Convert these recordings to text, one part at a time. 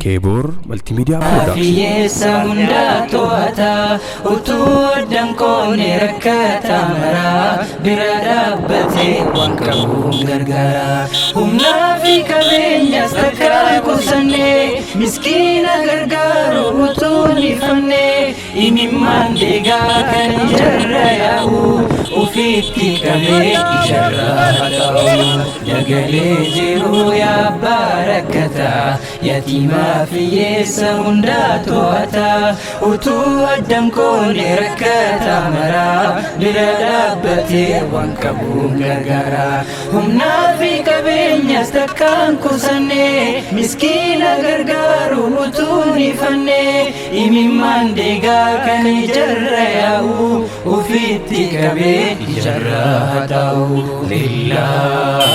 Keeboor Multimedia Production. Hiyyeessa hundaa to'ata utuu addan qoone rakkata maraa bira dhaabbatee waan qabuun gargaara. Humnaa fi qabeenyas takka qusannee miskiina gargaaru utuu nifannee imimmaan deegaa kan ijarra yaa'u ofitti qabee ijarra haxaa'u dagalee jiru yaabbaa rakkata yatiimaa fi hiyyeessa hundaa to'ata utuu addan qoone rakkata maraa bira dhaabbatee waan qabuun gargaara humnaa fi qabeenyas takkaan qusannee miskiina gargaaru utuu nifannee imimmaan deegaa kan ijarra yaa'u ofitti qabee ijarra haxaa'u lillaa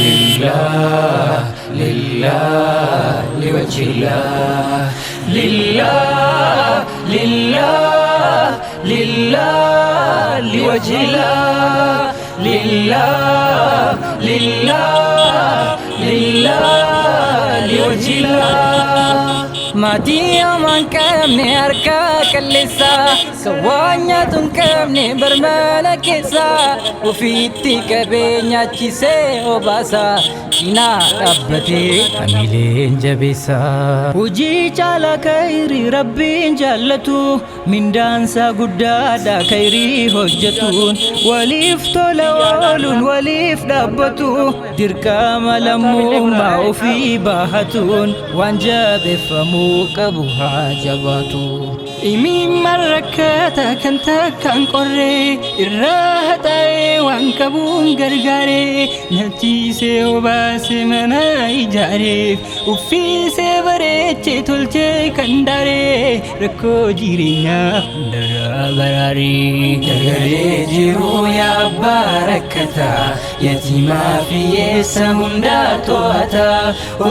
lillaa lillaa liwajhillah lillaa lillaa lillaa liwajhillah lillaa lillaa lillaa liwajhillah. Maatii hamaan qabne harka qalleessa kan waan nyaatu hin qabne barmana keessa ofiitti qabee nyaachisee obaasa cinaa dhaabbatee hamileen jabeessa. Hojii caala kayrii rabbiin jaallatu mindaansaa guddaadha kayrii hojjetuun waliif tola ooluun waliif dhaabbatu dirqama lammummaa ofii baahatuun waan jabeeffamuu qabu haa jabaatu. Imimmaan rakkata kan takkaan qorree irraa haxaa'ee waan qabuun gargaaree nyaachisee obaasee mana ijaareef uffisee bareechee tolchee kan daaree rakkoo jireenyaa hundarraa baraaree. Dagalee jiru yaabbaa rakkata yatiimaa fi hiyyeessa hundaa to'ata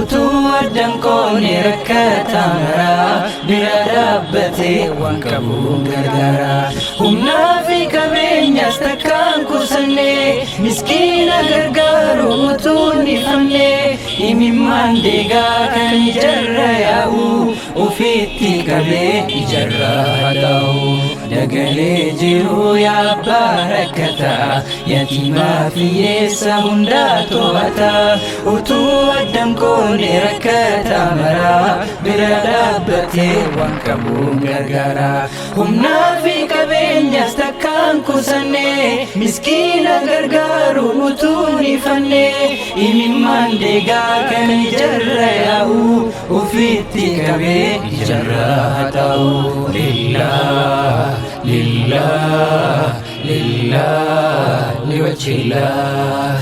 utuu addan qoone rakkata maraa bira dhaabbatee waan qabuun gargaara humnaa fi qabeenyas takkaan qusannee miskiina gargaaru utuu nifannee imimmaan deegaa kan ijarra yaa'u ofitti qabee ijarra haxaa'u dagalee jiru yaabbaa rakkata yatiimaa fi hiyyeessa hundaa to'ata utuu addan qoone rakkata maraa bira dhaabbatee waan qabuun gargaara humnaa fi qabeenyas takkaan qusannee miskiina gargaaru utuu nifannee imimmaan deegaa kan ijarra yaa'u ofitti qabee ijarra haxaa'u lillaa lillaa lillaa liwajhillah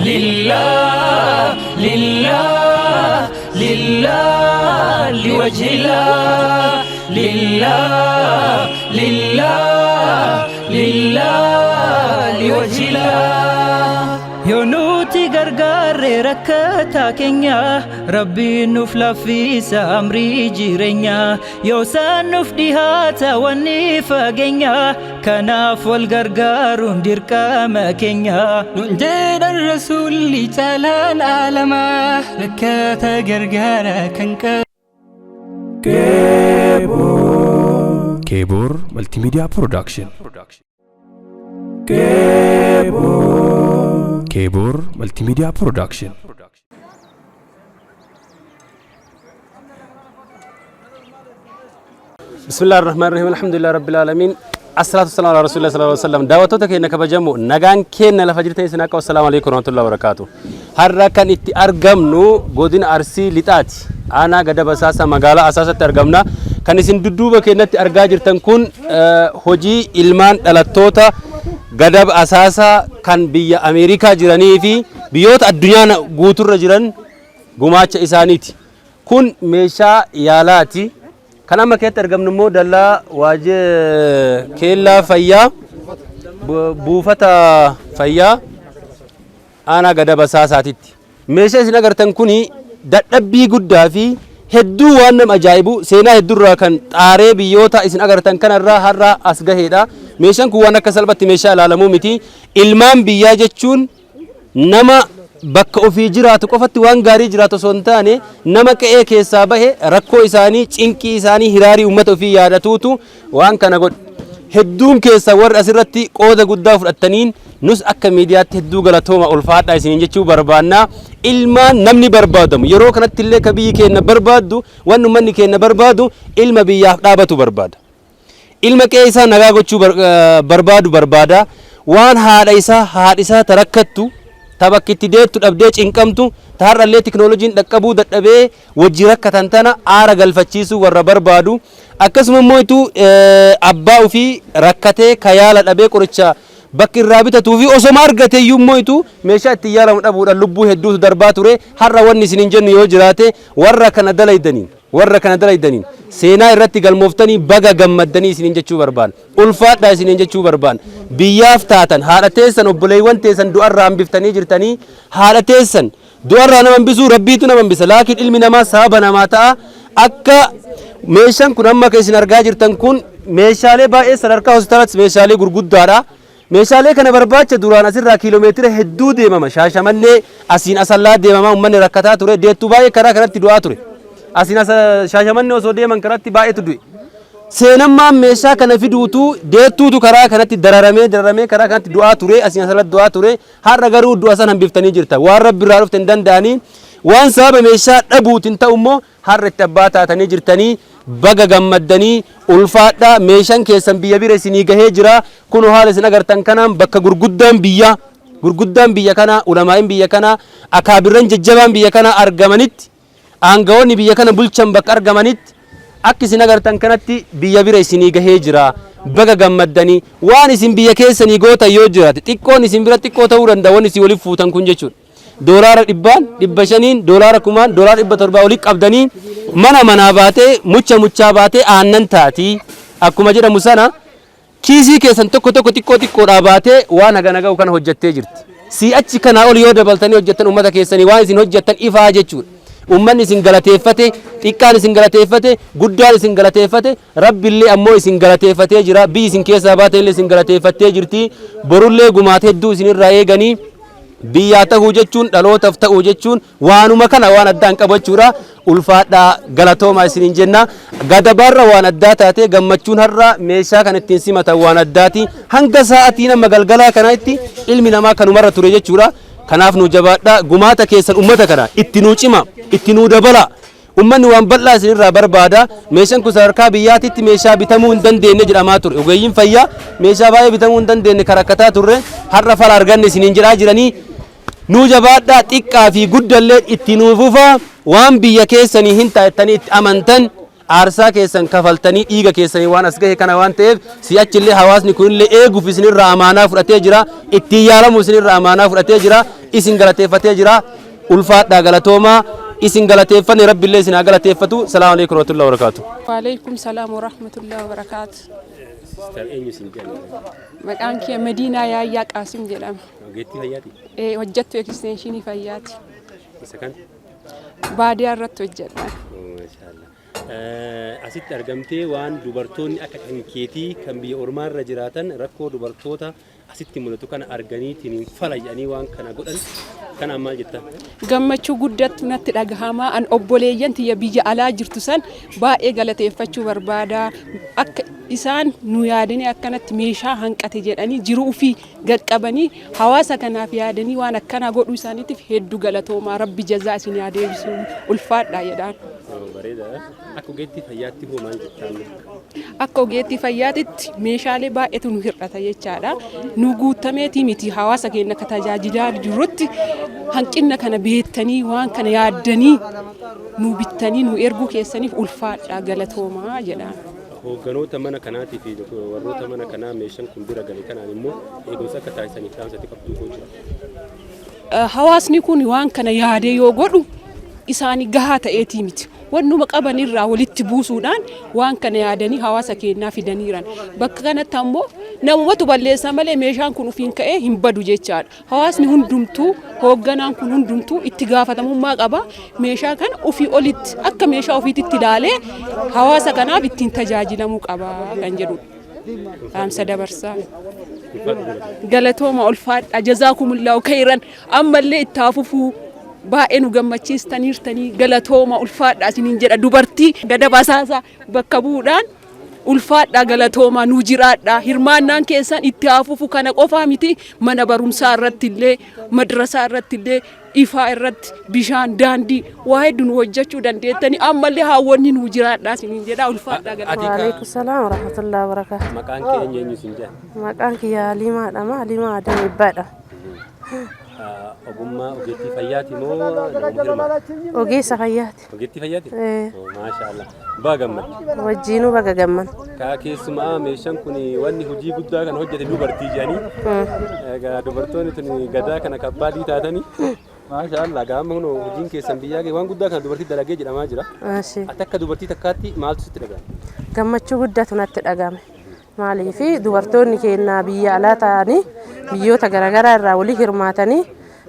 lillaa lillaa lillaa liwajhillah lillaa lillaa lillaa liwajhillah. Yoo nuti gargaarre rakkataa keenya rabbiin nuuf laaffisa amrii jireenya yoo isaan nuuf dhihaata wanni fageenya kanaaf wal gargaaruun dirqama keenya. Nun jedhan rasuulli caalaan aalamaa rakkata gargaara kan qabu. Keeboor Multimedia Production. Keeboor Multimedia Production. بسم الله الرحمن الرحيم الحمد لله رب العالمين الصلاة والسلام على رسول الله صلى الله عليه وسلم daawwattoota keenya kabajamoo nagaan keenya lafa jirtan isin akka السلام عليكم ورحمة الله وبركاته har'a kan itti argamnu godina Arsii Lixaati aanaa Gadab Asaasa magaalaa Asaasatti argamna kan isin dudduuba keenyatti argaa jirtan kun hojii ilmaan dhalattoota Gadab Asaasaa kan biyya Ameerikaa jiranii fi biyyoota addunyaa guuturra jiran gumaacha isaaniiti kun meeshaa yaalaati. Kan amma keessatti argamnu immoo dallaa waajjira keellaa fayyaa buufata fayyaa aanaa Gadab Asaasaatitti. Meeshaa isin agartan kuni dadhabbii guddaa fi hedduu waan nama ajaa'ibu seenaa hedduurraa kan xaaree biyyoota isin agartan kanarraa har'a as gaheedha. Meeshaan kun waan akka salphatti meeshaa ilaalamuu miti. Ilmaan biyyaa jechuun nama bakka ofii jiraatu qofatti waan gaarii jiraatu osoo hin taane nama qe'ee keessaa bahe rakkoo isaanii, cinqii isaanii, hiraarii uummata ofii yaadatuutu waan kana godhe. Hedduun keessa warri asirratti qooda guddaa fudhattaniin nus akka miidiyaatti hedduu galatooma, ulfaadhaa isiniin jechuu barbaanna. Ilmaan namni barbaadamu yeroo kanatti illee ka biyyi keenya barbaaddu, wanni uummanni keenya barbaadu, ilma biyyaaf dhaabatu barbaada. Ilma qe'ee isaa nagaa gochuu barbaadu barbaada. Waan haadha isaa, haadhi isaa tarakkattu, ta bakki itti deettu dhabdee cinqamtu, ta har'allee tiknooloojiin dhaqqabuu dadhabee wajji rakkatan tana aara galfachiisuu warra barbaadu. Akkasuma immoo ituu abbaa ofii rakkatee ka yaala dhabee qoricha bakki irraa bitatuu fi osoma argate iyyuu immoo ituu meeshaa ittiin yaalamu dhabuudhaan lubbuu hedduutu darbaa ture. Har'a wanni isiniin jennu yoo jiraate, warra kana dalaydaniin seenaa irratti galmooftanii baga gammaddanii isiniin jechuu barbaanna. Ulfaadhaa isiniin jechuu barbaanna. Biyyaaf taatan, haadha teessan, obboleewwan teessan du'arraa hambiftanii jirtanii. Haadha teessan du'arraa nama hambisuu rabbiitu nama hambisa. Laakiin ilmi namaa sababa namaa ta'a. Akka meeshaan kun amma akka isin argaa jirtan kun meeshaalee baay'ee sadarkaa hospitaalaatti meeshaalee gurguddaadha. Meeshaalee kana barbaacha duraan asirraa kiiloomeetira hedduu deemama. Shaashamannee asiin Asallaa deemamaa uummanni rakkataa ture. Deettuu baay'ee karaa kanatti du'aa ture. Asiin Shaashamannee osoo deeman karaatti baay'eetu du'e. Seenammaan meeshaa kana fiduutu deettuutu karaa kanatti dararamee dararamee karaa kanatti du'aa ture. Asiin Asallatti du'aa ture. Har'a garuu du'a san hambiftanii jirta. Waan rabbi irraa dhufte hin danda'anii. Waan sababa meeshaa dhabuutiin ta'u immoo har'a itti abbaa taatanii jirtanii, baga gammaddanii, ulfaadhaa. Meeshaan keessan biyya bira isinii gahee jira. Kun haala isin agartan kanaan bakka gurguddaan biyya kanaa, ulamaa'in biyya kanaa, akaabirran jajjabaan biyya kanaa argamanitti, aangawoonni biyya kana bulchan bakka argamanitti, akka isin agartan kanatti biyya bira isinii gahee jira. Baga gammaddanii. Waan isin biyya keessanii gootan yoo jiraate, xiqqoon isin bira xiqqoo ta'uu danda'a wanni isin waliif fuutan kun jechuudha. Doolaara 100n, 500n, doolaara 1000n, doolaara 700 olii qabdanii mana manaa baatee, mucha muchaa baatee aannan taatii akkuma jedhamu sana, kiisii keessan tokko tokko xiqqoo xiqqoodhaa baatee waan hagana ga'u kana hojjettee jirti. Si'achi kanaa ol yoo dabaltanii hojjettan, uummata keessanii waan isin hojjettan ifaa jechuudha. Uummanni isin galateeffate, xiqqaan isin galateeffate, guddaan isin galateeffate, rabbillee ammoo isin galateeffatee jira. Biyyi isin keessaa baate illee isin galateeffattee jirti. Borullee gumaata hedduu isinirraa eeganii, biyyaa ta'uu jechuun, dhalootaaf ta'uu jechuun waanuma kana, waan addaan qabachuudha. Ulfaadhaa, galatoomaa isiniin jenna. Gadabaarra waan addaa taate, gammachuun har'a meeshaa kan ittiin simatan waan addaati. Hanga sa'aatii nama galgalaa kanaatti ilmi namaa kanumarra ture jechuudha. Kanaaf nu jabaadhaa, gumaata keessan ummata kana itti nuu cima, itti nuu dabala. Ummanni waan bal'aa isinirraa barbaada. Meeshaan kun sadarkaa biyyaatitti meeshaa bitamuu hin dandeenye jedhamaa ture. Ogeeyyiin fayyaa meeshaa baay'ee bitamuu hin dandeenye karakkataa turre, har'a fala arganne isiniin jedhaa jiranii. Nuu jabaadhaa, xiqqaa fi guddallee itti nuu fufaa. Waan biyya keessanii hin taa'ettanii itti amantan, aarsaa keessan kafaltanii, dhiiga keessanii waan as gahe kana waan ta'eef, si'achillee hawaasni kunillee eeguuf isinirraa amaanaa fudhatee jira. Ittiin yaalamu isinirraa amaanaa fudhatee jira. Isin galateeffatee jira. Ulfaadhaa, galatoomaa. Isin galateeffanne, rabbillee isin haa galateeffatu. Salaamu alaikum warahmatullahi wabarakatuh. Waalaikum salaam warahmatullahi wabarakaatu. Sister, eenyu isin jedhama? Maqaan kee Madiinaa Yaayyaa Qaasim jedhama. Ogeettii fayyaati? Hojjettuu ekstenshinii fayyaati. Isa kan? Baadiyaa irratti hojjedha. Maashaallah. Asitti argamtee waan dubartoonni akka kan keetii kan biyya ormaarra jiraatan rakkoo dubartoota asitti mul'atu kana arganiitiin fala jedhanii waan kana godhan kanaan maal jetta? Gammachuu guddattu natti dhagahama. An obboleeyyan tiyya biyya alaa jirtu san baay'ee galateeffachuu barbaada. Akka isaan nu yaadanii akkanatti meeshaa hanqate jedhanii jiruu ofii gaqqabanii hawaasa kanaaf yaadanii waan akkanaa godhuu isaaniitiif hedduu galatoomaa. Rabbi jazaa isin haa deebisu, ulfaadhaa jedhaan. Bareeda. Akka ogeettii fayyaatti hoo maal jettaan? Akka ogeettii fayyaatitti meeshaalee baay'eetu nu hir'ata jechaadha. Nu guutameetii miti. Hawaasa keenya akka tajaajilaa jirrutti hanqina kana beektanii, waan kana yaaddanii nu bittanii nu erguu keessaniif ulfaadhaa, galatoomaa jedhaan. Hoogganoota mana kanaatii fi warroota mana kanaa meeshaan kun bira gale kanaan immoo eegumsa akka taasisaniif dhaamsatti qabduu hoo jira? Hawaasni kun waan kana yaadee yoo godhu isaanii gahaa ta'eetii miti. Wannuma qaban irraa walitti buusuudhaan waan kana yaadanii hawaasa keenyaa fidaniiran. Bakka kanatti ammoo namumatu balleessaa malee meeshaan kun ofiin ka'ee hin badu jechaadha. Hawaasni hundumtuu, hoogganaan kun hundumtuu itti gaafatamummaa qaba. Meeshaa kana ofii olitti akka meeshaa ofiititti ilaalee hawaasa kanaaf ittiin tajaajilamuu qaba kan jedhudha. Dhaamsa dabarsaa. Galatooma, ulfaadha, jazaakumullahu khayran. Ammallee itti haafufuu baay'ee nu gammachiistaniirtanii, galatooma, ulfaadha isiniin jedha. Dubartii gada basaasaa bakka bu'uudhaan ulfaadha, galatooma, nu jiraadha. Hirmaannaan keessan itti haafufu. Kana qofaa miti, mana barumsaa irratti illee, madrasaa irratti illee, ifaa irratti, bishaan, daandii, waa hedduu nu hojjechuu dandeettanii. Ammallee haawwanni nu jiraadha isiniin jedha, ulfaadha, galatooma. Waalaikum salaam warahmatullahi wabarakatuh. Maqaan kee eenyu eenyu siin jedha? Maqaan kiyya Haliimaadhama. Haliimaa Adam Ibbaadha. Ogummaa ogeettii fayyaati moo nama hirmaata? Ogeessa fayyaati. Ogeettii fayyaati? Ee. Maasha Allah. Baga gammadde. Wajjiinuu baga gamman. Kaa keessumaa meeshaan kun wanni hojii guddaa kana hojjete dubartii jedhanii. Egaa dubartoonni tun gadaa kana kabbaadii taatanii. Maasha Allah, gaama kun hojiin keessan biyyaa waan guddaa kana dubartii dalagee jedhamaa jira. Ashi. Ati akka dubartii takkaatti maaltu sitti dhaga'ama? Gammachuu guddatu natti dhagame. Maaliif, dubartoonni keenya biyya alaa ta'anii biyyoota garaagaraa irraa walii hirmaatanii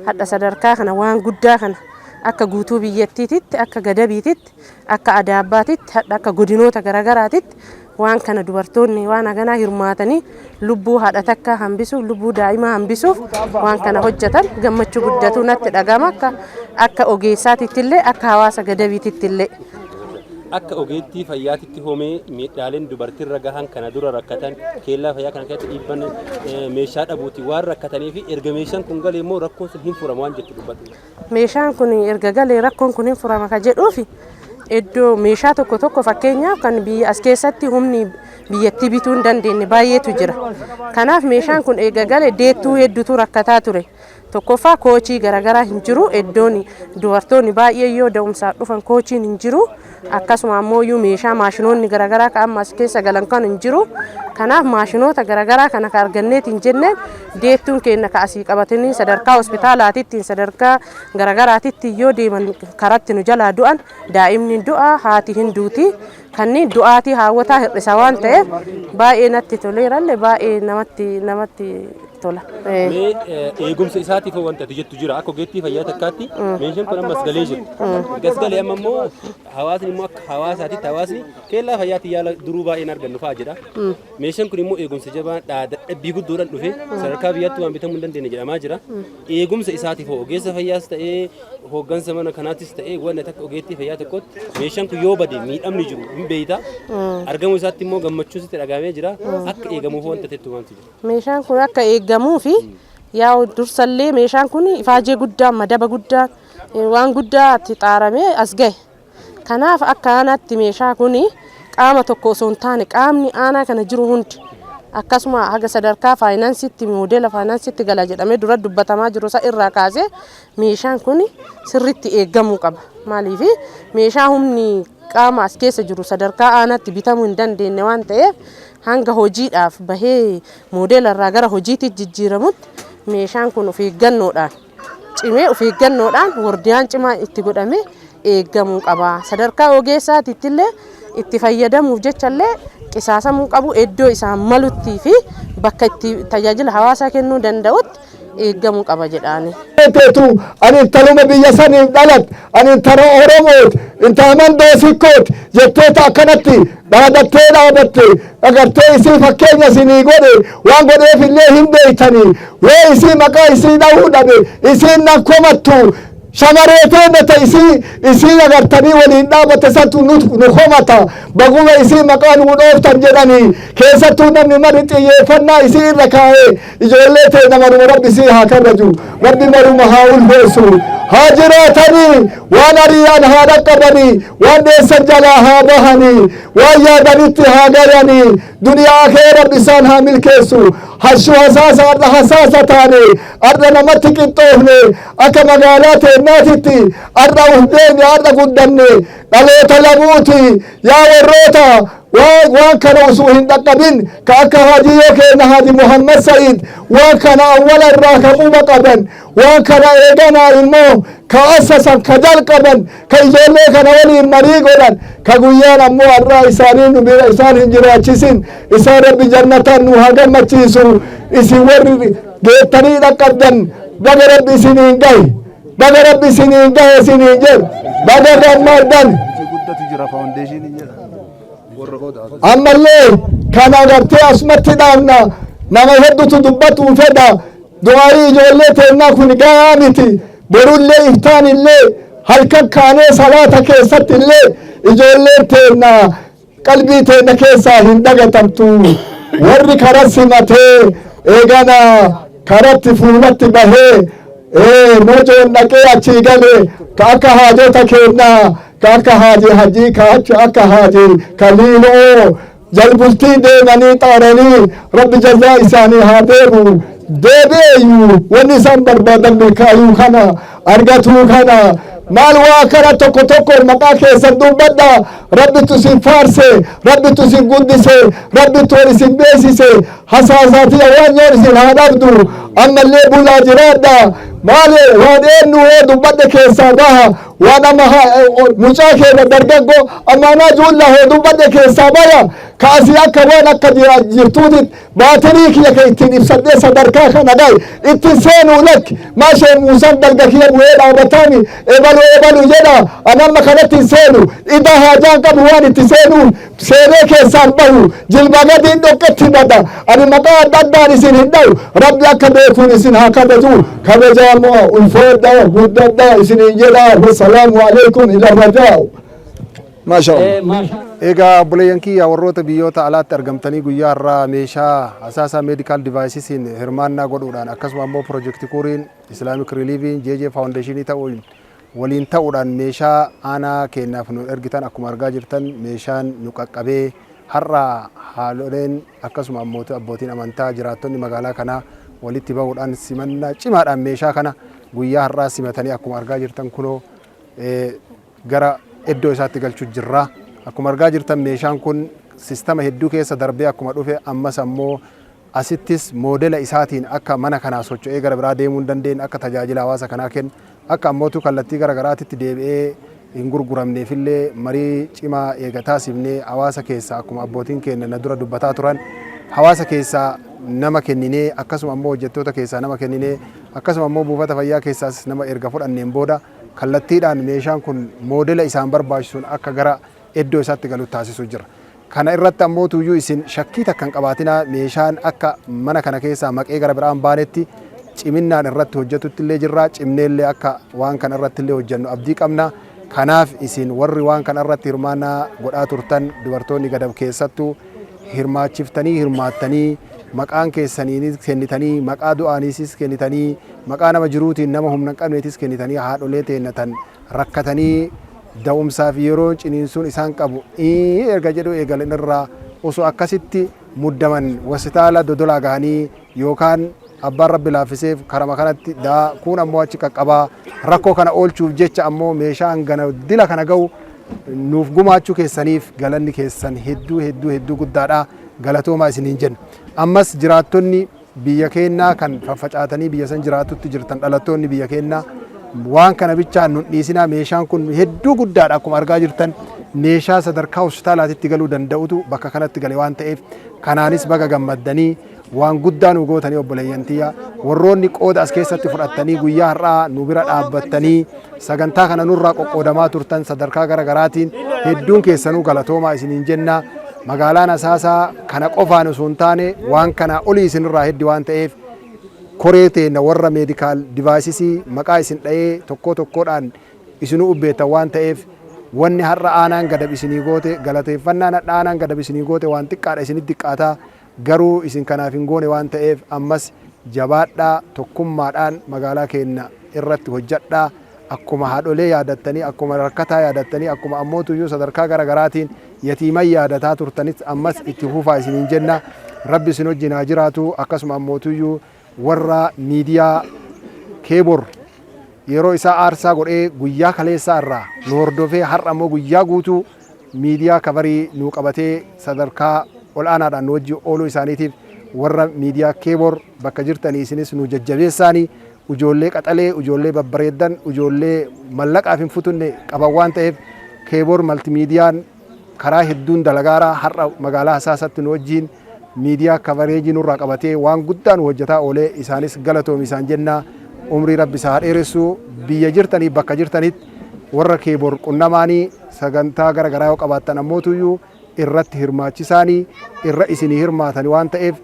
hadha sadarkaa kana, waan guddaa kana, akka guutuu biyyattiititti, akka gadabiititti, akka adaabbaatitti, hadha akka godinoota garaagaraatitti waan kana dubartoonni waan haganaa hirmaatanii lubbuu haadha takka hambisuuf, lubbuu daa'imaa hambisuuf waan kana hojjetan, gammachuu guddatu natti dhagama, akka ogeessaatitti illee, akka hawaasa gadabiititti illee. Akka ogeettii fayyaatitti hoomee miidhaaleen dubartiirra gahan kana dura rakkatan keellaa fayyaa kana keessatti dhiibban meeshaa dhabuuti waan rakkatanii fi erga meeshaan kun galee immoo rakkoon sun hin furama waan jettu dubbadhu. Meeshaan kun erga galee rakkoon kun hin furama ka jedhuufi, iddoo meeshaa tokko tokko, fakkeenyaaf kan biyya as keessatti humni biyyattii bituu hin dandeenye baay'eetu jira. Kanaaf meeshaan kun eega gale deettuu hedduutu rakkataa ture. Tokkoffaa, koochii garaagaraa hin jiru. Iddoon dubartoonni baay'ee yoo da'umsaaf dhufan koochiin hin jiru. Akkasuma ammoo iyyuu meeshaa maashinoonni garaagaraa kan amma as keessa galan kan hin jiru. Kanaaf maashinoota garaagaraa kana ka arganneeti hin jenneen deettuun keenya ka asii qabatanii sadarkaa hospitaalaatitti, sadarkaa garaagaraatitti yoo deeman karatti nu jalaa du'an, daa'imni du'a, haati hin duuti. Kanneen du'aatii haawwataa hir'isa waan ta'eef baay'ee natti toleerallee, baay'ee namatti tola. Mee eegumsa isaatiif hoo wanta ati jettu jira? Akka ogeettii fayyaa takkaatti meeshaan kun ammas galee jira. Ergas galee amma immoo hawaasni immoo akka hawaasaatitti hawaasni keellaa fayyaatti yaala duruu baay'een argannu fa'aa jedha. Meeshaan kun immoo eegumsa jabaa dadhabbii guddoodhaan dhufe, sadarkaa biyyaatti waan bitamuu hin dandeenye jedhamaa jira. Eegumsa isaatiif hoo ogeessa fayyaas ta'ee hooggansa mana kanaattis ta'ee wanta takka ogeettii fayyaa tokkotti meeshaan kun yoo bade miidhamni jiru hin beeyta. Argamuu isaatti immoo gammachuu sitti dhagahamee jira. Akka eegamuuf wanta tettu maaltu jira? Meeshaan kun akka eegamuu fi yaa'u dursallee meeshaan kun ifaajee guddaan, madaba guddaan, waan guddaa itti xaaramee as gahe. Kanaaf akka aanaatti meeshaa kun qaama tokko osoo hin taane qaamni aanaa kana jiru hundi, akkasuma haga sadarkaa faayinaansiitti, moodela faayinaansiitti gala jedhamee dura dubbatamaa jiru isa irraa kaasee meeshaan kun sirriitti eegamuu qaba. Maaliif, meeshaa humni qaama as keessa jiru sadarkaa aanaatti bitamuu hin dandeenye waan ta'eef, hanga hojiidhaaf bahee moodela irraa gara hojiitti jijjiiramutti meeshaan kun of eeggannoodhaan cimee, of eeggannoodhaan wardiyaan cimaa itti godhamee eegamuu qaba. Sadarkaa ogeessaatitti illee itti fayyadamuuf jechallee qisaasamuu qabu, iddoo isaan maluttii fi bakka itti tajaajila hawaasaa kennuu danda'utti eegamuu qaba jedhaani. Teetu ani intaluma biyya saniif dhalat, ani intala Oromoot, intala mandoo sikkoot jetteeta akkanatti dhaadattee dhaabatte agartee. Isii fakkeenya isinii godhe, waan godheef illee hin beeytanii. Yoo isii maqaa isii dhahuu dhabe isiin nan komattu. Shamaree teenne ta isii agartanii waliin dhaabate santu nu komata. Baguma isii maqaa nuu dhooftan jedhanii. Keessattuu namni mari xiyyeeffannaa isii irra kaa'ee ijoollee ta'e namaruma. Rabbi isii haa kabaju, Rabbi maruma haa ulfeessu, haa jiraatanii, waan ari'an haa dhaqqabanii, waan dheessan jalaa haa bahanii, waan yaadanitti haa gayanii, duniyaa kee Rabbi isaan haa milkeessu. Hashuu hasaasa har'a hasaasa taane, har'a namatti qixxoofne, akka magaalaa teennaatitti har'a uf beekne, har'a guddanne, dhaloota lamuuti. Yaa warroota waan kana osoo hin dhaqqabin ka akka hajiyyoo keenya Haji Muhammad Sa'id, waan kana awwala irraa ka quba qaban, waan kana eeganaa immoo ka assasan, ka jalqaban, ka ijoollee kana waliin marii godhan, ka guyyaan ammoo har'aa isaanii nu bira isaan hin jiraachisin, isaan Rabbi jannataan nu haa gammachiisu. Isin warri geettanii dhaqqabdan baga Rabbi isiniin gahe, baga Rabbi isiniin gahe isiniin jedhu, baga gammaddan. Ammallee kana agartee asumatti dhaabna. Nama hedduutu dubbatuu fedha. Du'aayii ijoollee teennaa kun gahaa miti. Borullee iftaan illee, halkan kaanee salaata keessatti illee, ijoolleen teennaa qalbii teenna keessaa hin dagatamtu. Warri kara simatee, eegana karatti fuulatti bahee, Mojoon dhaqee achii gale, ka akka haajota keennaa, ka akka Haaji Hajii, ka akka Haaji Kaliiloo jalbultii deemanii xaaranii, Rabbi jazaa isaanii haa deebu. Deebi'eeyyuu wanni isaan barbaadan milkaayuu kana argatuu kana. Maal waa kana tokko tokko maqaa keessan dubbadha. Rabbitu isin faarse, Rabbitu isin guddise, Rabbitu ol isin beeksise. Hasaasaatiya waan yoon isin haa dhabdu. Ammallee bulaa jiraadha. Maali waan eenyu hoo dubbadhe keessaa baha. Waan amma mucaa keenya dargaggoo ammaanaa juullaa hoo dubbadhe keessaa baya. Kaasii akka waan akka jirtuutit baatirii kiyya ka ittiin ibsadhee sadarkaa kana gahe ittiin seenuu lakki. Maashee Muusaan dalga kiyya bu'ee dhaabataami ebalu ebalu jedha. Ani amma kanatti hin seenu. Ida haajaan qabu waan itti seenuuf seenee keessaan bahu, jilba gadiin dhoqqetti bada. Ani maqaa adda addaan isin hin dha'u. Rabbi akka beekuun isin haa kabaju. Kabajaamoo, ulfaadhaa, guddadhaa isiniin jedha. Wassalaamu alaikum ila rajaa. Maasha Allah. Egaa obboleeyyan kiyya, warroota biyyoota alaatti argamtanii guyyaa har'aa meeshaa Hasaasaa Medical Devicesiin hirmaannaa godhuudhaan, akkasuma ammoo Pirojekti Kuuriin, Islamic Reliefiin, JJ Foundationii ta'uun waliin ta'uudhaan meeshaa aanaa keenyaaf nu ergitan, akkuma argaa jirtan meeshaan nu qaqqabee, har'a haaloleen akkasuma ammoo abbootiin amantaa, jiraattonni magaalaa kanaa walitti bahuudhaan simannaa cimaadhaan meeshaa kana guyyaa har'aa simatanii, akkuma argaa jirtan kunoo gara iddoo isaatti galchuu jirra. Akkuma argaa jirtan meeshaan kun sistama hedduu keessa darbee akkuma dhufe, ammas ammoo asittis moodela isaatiin akka mana kanaa socho'ee gara biraa deemuu hin dandeenye, akka tajaajila hawaasa kanaa kennu, akka ammootu kallattii gara garaatitti deebi'ee hin gurguramneefillee marii cimaa eega taasifnee, hawaasa keessaa akkuma abbootiin keenya na dura dubbataa turan, hawaasa keessaa nama kenninee, akkasuma ammoo hojjettoota keessaa nama kenninee, akkasuma ammoo buufata fayyaa keessaas nama erga fudhanneen booda, kallattiidhaan meeshaan kun moodela isaan barbaachisuun akka gara iddoo isaatti galu taasisuu jira. Kana irratti ammoo tuyyuu isin shakkii takka hin qabaatinaa. Meeshaan akka mana kana keessaa maqee gara biraan baanetti ciminnaan irratti hojjetutti illee jirra. Cimneellee akka waan kana irratti illee hojjennu abdii qabna. Kanaaf isin warri waan kana irratti hirmaannaa godhaa turtan, dubartoonni Gadab keessattuu hirmaachiftanii, hirmaattanii, maqaan keessaniinis kennitanii, maqaa du'aaniisis kennitanii, maqaa nama jiruutiin nama humna hin qabneetis kennitanii, haadholee teennatan rakkatanii da'umsaaf yeroo ciniinsuun isaan qabu erga jedhu eegalan irraa osoo akkasitti muddaman hospitaala Dodolaa gahanii yookaan abbaan Rabbi laaffiseef karama kanatti daa kuun ammoo achi qaqqabaa, rakkoo kana oolchuuf jecha ammoo meeshaa hangana dila kana ga'u nuuf gumaachuu keessaniif galanni keessan hedduu hedduu hedduu guddaadha. Galatoomaa isiniin jenna. Ammas jiraattonni biyya keenyaa kan faffacaatanii biyya san jiraatutti jirtan, dhalattoonni biyya keenyaa, waan kana bichaan nun dhiisinaa. Meeshaan kun hedduu guddaadha. Akkuma argaa jirtan meeshaa sadarkaa hospitaalaatitti galuu danda'utu bakka kanatti gale waan ta'eef, kanaanis baga gammaddanii waan guddaa nu gootanii. Obboleeyyan tiyya, warroonni qooda as keessatti fudhattanii guyyaa har'aa nu bira dhaabbattanii sagantaa kana nurraa qoqqoodamaa turtan sadarkaa gara garaatiin hedduun keessanuu galatoomaa isiniin jenna. Magaalaan Asaasaa kana qofaan osoo hin taane waan kanaa olii isinirraa heddi waan ta'eef, koree teenna warra medical devicesii maqaa isin dha'ee tokkoo tokkoodhaan isinuu ubbeettan waan ta'eef, wanni har'a aanaan Gadab isinii goote, galateeffannaan har'a aanaan Gadab isinii goote waan xiqqaadha, isinitti xiqqaataa. Garuu isin kanaaf hin goone waan ta'eef, ammas jabaadhaa, tokkummaadhaan magaalaa keenya irratti hojjadhaa. Akkuma haadholee yaadattanii, akkuma rakkataa yaadattanii, akkuma ammootuyyuu sadarkaa gara garaatiin yatiiman yaadataa turtanis ammas itti fufaa isiniin jenna. Rabbi isin wajjin haa jiraatu. Akkasuma ammootuyyuu warra miidiyaa Keebor yeroo isaa aarsaa godhee guyyaa kaleessaa irraa nu hordofee, har'a ammoo guyyaa guutuu miidiyaa coverii nu qabatee sadarkaa ol aanaadhaan nu wajjin ooluu isaaniitiif, warra miidiyaa Keebor bakka jirtanii isinis nu jajjabeessaanii. Ijoollee qaxalee, ijoollee babbareeddan, ijoollee mallaqaaf hin futunne qaban waan ta'eef, Keebor Maltimiidiyaan karaa hedduun dalagaaraa har'a magaalaa Hasaasatti nu wajjin miidiyaa coverageii nurraa qabatee waan guddaa nu hojjetaa oolee, isaanis galatoomi isaan jennaa. Umrii Rabbi isaa haa dheeressu. Biyya jirtanii bakka jirtanitti warra Keebor qunnamaanii sagantaa gara garaa yoo qabaattan ammootuyyuu irratti hirmaachisaanii irra isinii hirmaatani waan ta'eef.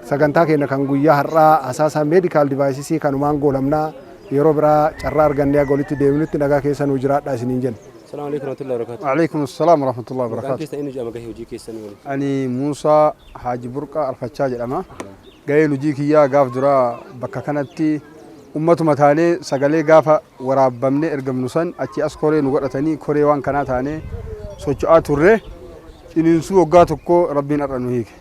Sagantaa keenya kan guyyaa har'aa Asaasaa Medical Devicesii kanumaan goolamnaa. Yeroo biraa carraa argannee haga walitti deebinutti nagaa keessa nuu jiraadhaa isiniin jenna. Salaamu alaikum warahmatullahi wabarakatuh. Alaikum assalam warahmatullahi Maqaan wabarakatuh. keessan eenyu jedhama, gahee hojii keessanii waliin? Ani Muusaa Haaji Burqaa Alfachaa jedhama. Gaheen hojii kiyyaa gaaf duraa bakka kanatti ummatuma taanee sagalee gaafa waraabbamnee ergamnu san achi as koree nu godhatanii, koree waan kanaa taanee socho'aa turre. Ciniinsuu waggaa tokko Rabbiin har'a nu hiike.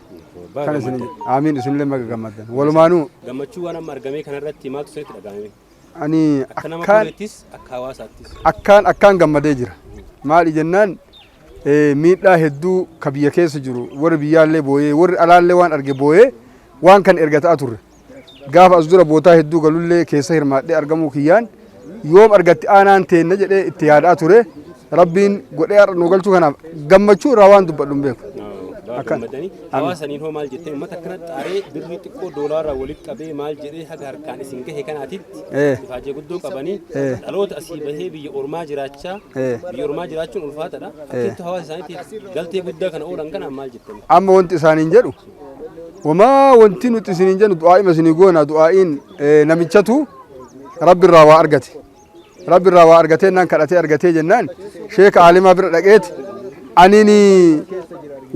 Baga Kan isin gammaddan. Amiin, isinillee maga gammaddan. Walumaanuu Gammachuu waan amma argamee kanarratti maaltu isinitti dhaga'ame? Ani Akka nama akkaan koreettis, akka hawaasaattis. Akkaan gammadee jira. Maali jennaan, miidhaa hedduu ka biyya keessa jiru, warri biyyaallee booyee, warri alaallee waan arge booyee, waan kan erga ta'a turre. Gaafa as dura bootaa hedduu galullee keessa hirmaadhee argamuu kiyyaan yoom argatti aanaan teenna jedhee itti yaadaa ture. Rabbiin godhee har'a nu galchuu kanaaf gammachuu irraa waan dubbadhu hin beeku. Baga gammaddanii. Hawaasaniin hoo maal jettee, uummata akkana xaaree birrii xiqqoo doolaarraa walitti qabee maal jedhee haga harkaan isin gahe kanaatitti ifaajee guddoo qabanii, dhaloota asii bahee biyya ormaa jiraachaa, biyya ormaa jiraachuun ulfaataadha. Akkamitti hawaasa isaaniitiif galtee guddaa kana oolan kanaan maal jettanii? Amma wanti isaaniin jedhu wamaa, wanti nuti isiniin jennu du'aa'ima isinii goona. Du'aa'iin namichatu Rabbi irraa waa argate. Rabbi irraa waa argatee naan kadhatee argatee jennaan sheeka aalimaa bira dhaqeeti, anini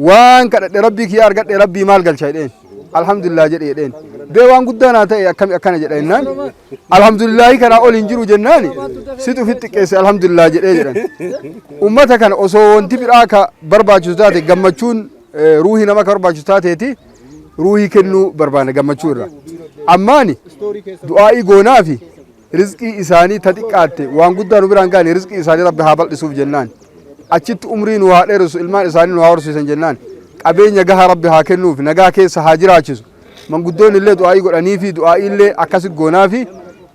waan kadhadhe Rabbii kiyya argadhe, Rabbii maal galcha jedheen. Alhamdulillah jedhe jedheen. Bee waan guddaa naa ta'e, akkami akkana jedha jennaan, alhamdulillahi kanaa ol hin jiru jennaan, situ ofitti xiqqeesse, alhamdulillah jedhee jedhan. Ummata kana osoo wanti biraa ka barbaachisu taate, gammachuun ruuhii nama ka barbaachisu taateeti, ruuhii kennuu barbaanna gammachuu irraa. Ammaani du'aa'ii goonaa fi rizqii isaanii ta xiqqaatte waan guddaa nu biraan gaane, rizqii isaanii Rabbi haa bal'isuuf jennaan. Achitti umrii nu haa dheeressu, ilmaan isaanii nu haa horsiisan jennaan. Qabeenya gahaa Rabbi haa kennuuf, nagaa keessa haa jiraachisu. Manguddoonni illee du'aa'ii godhanii fi du'aa'ii illee akkasi goonaa fi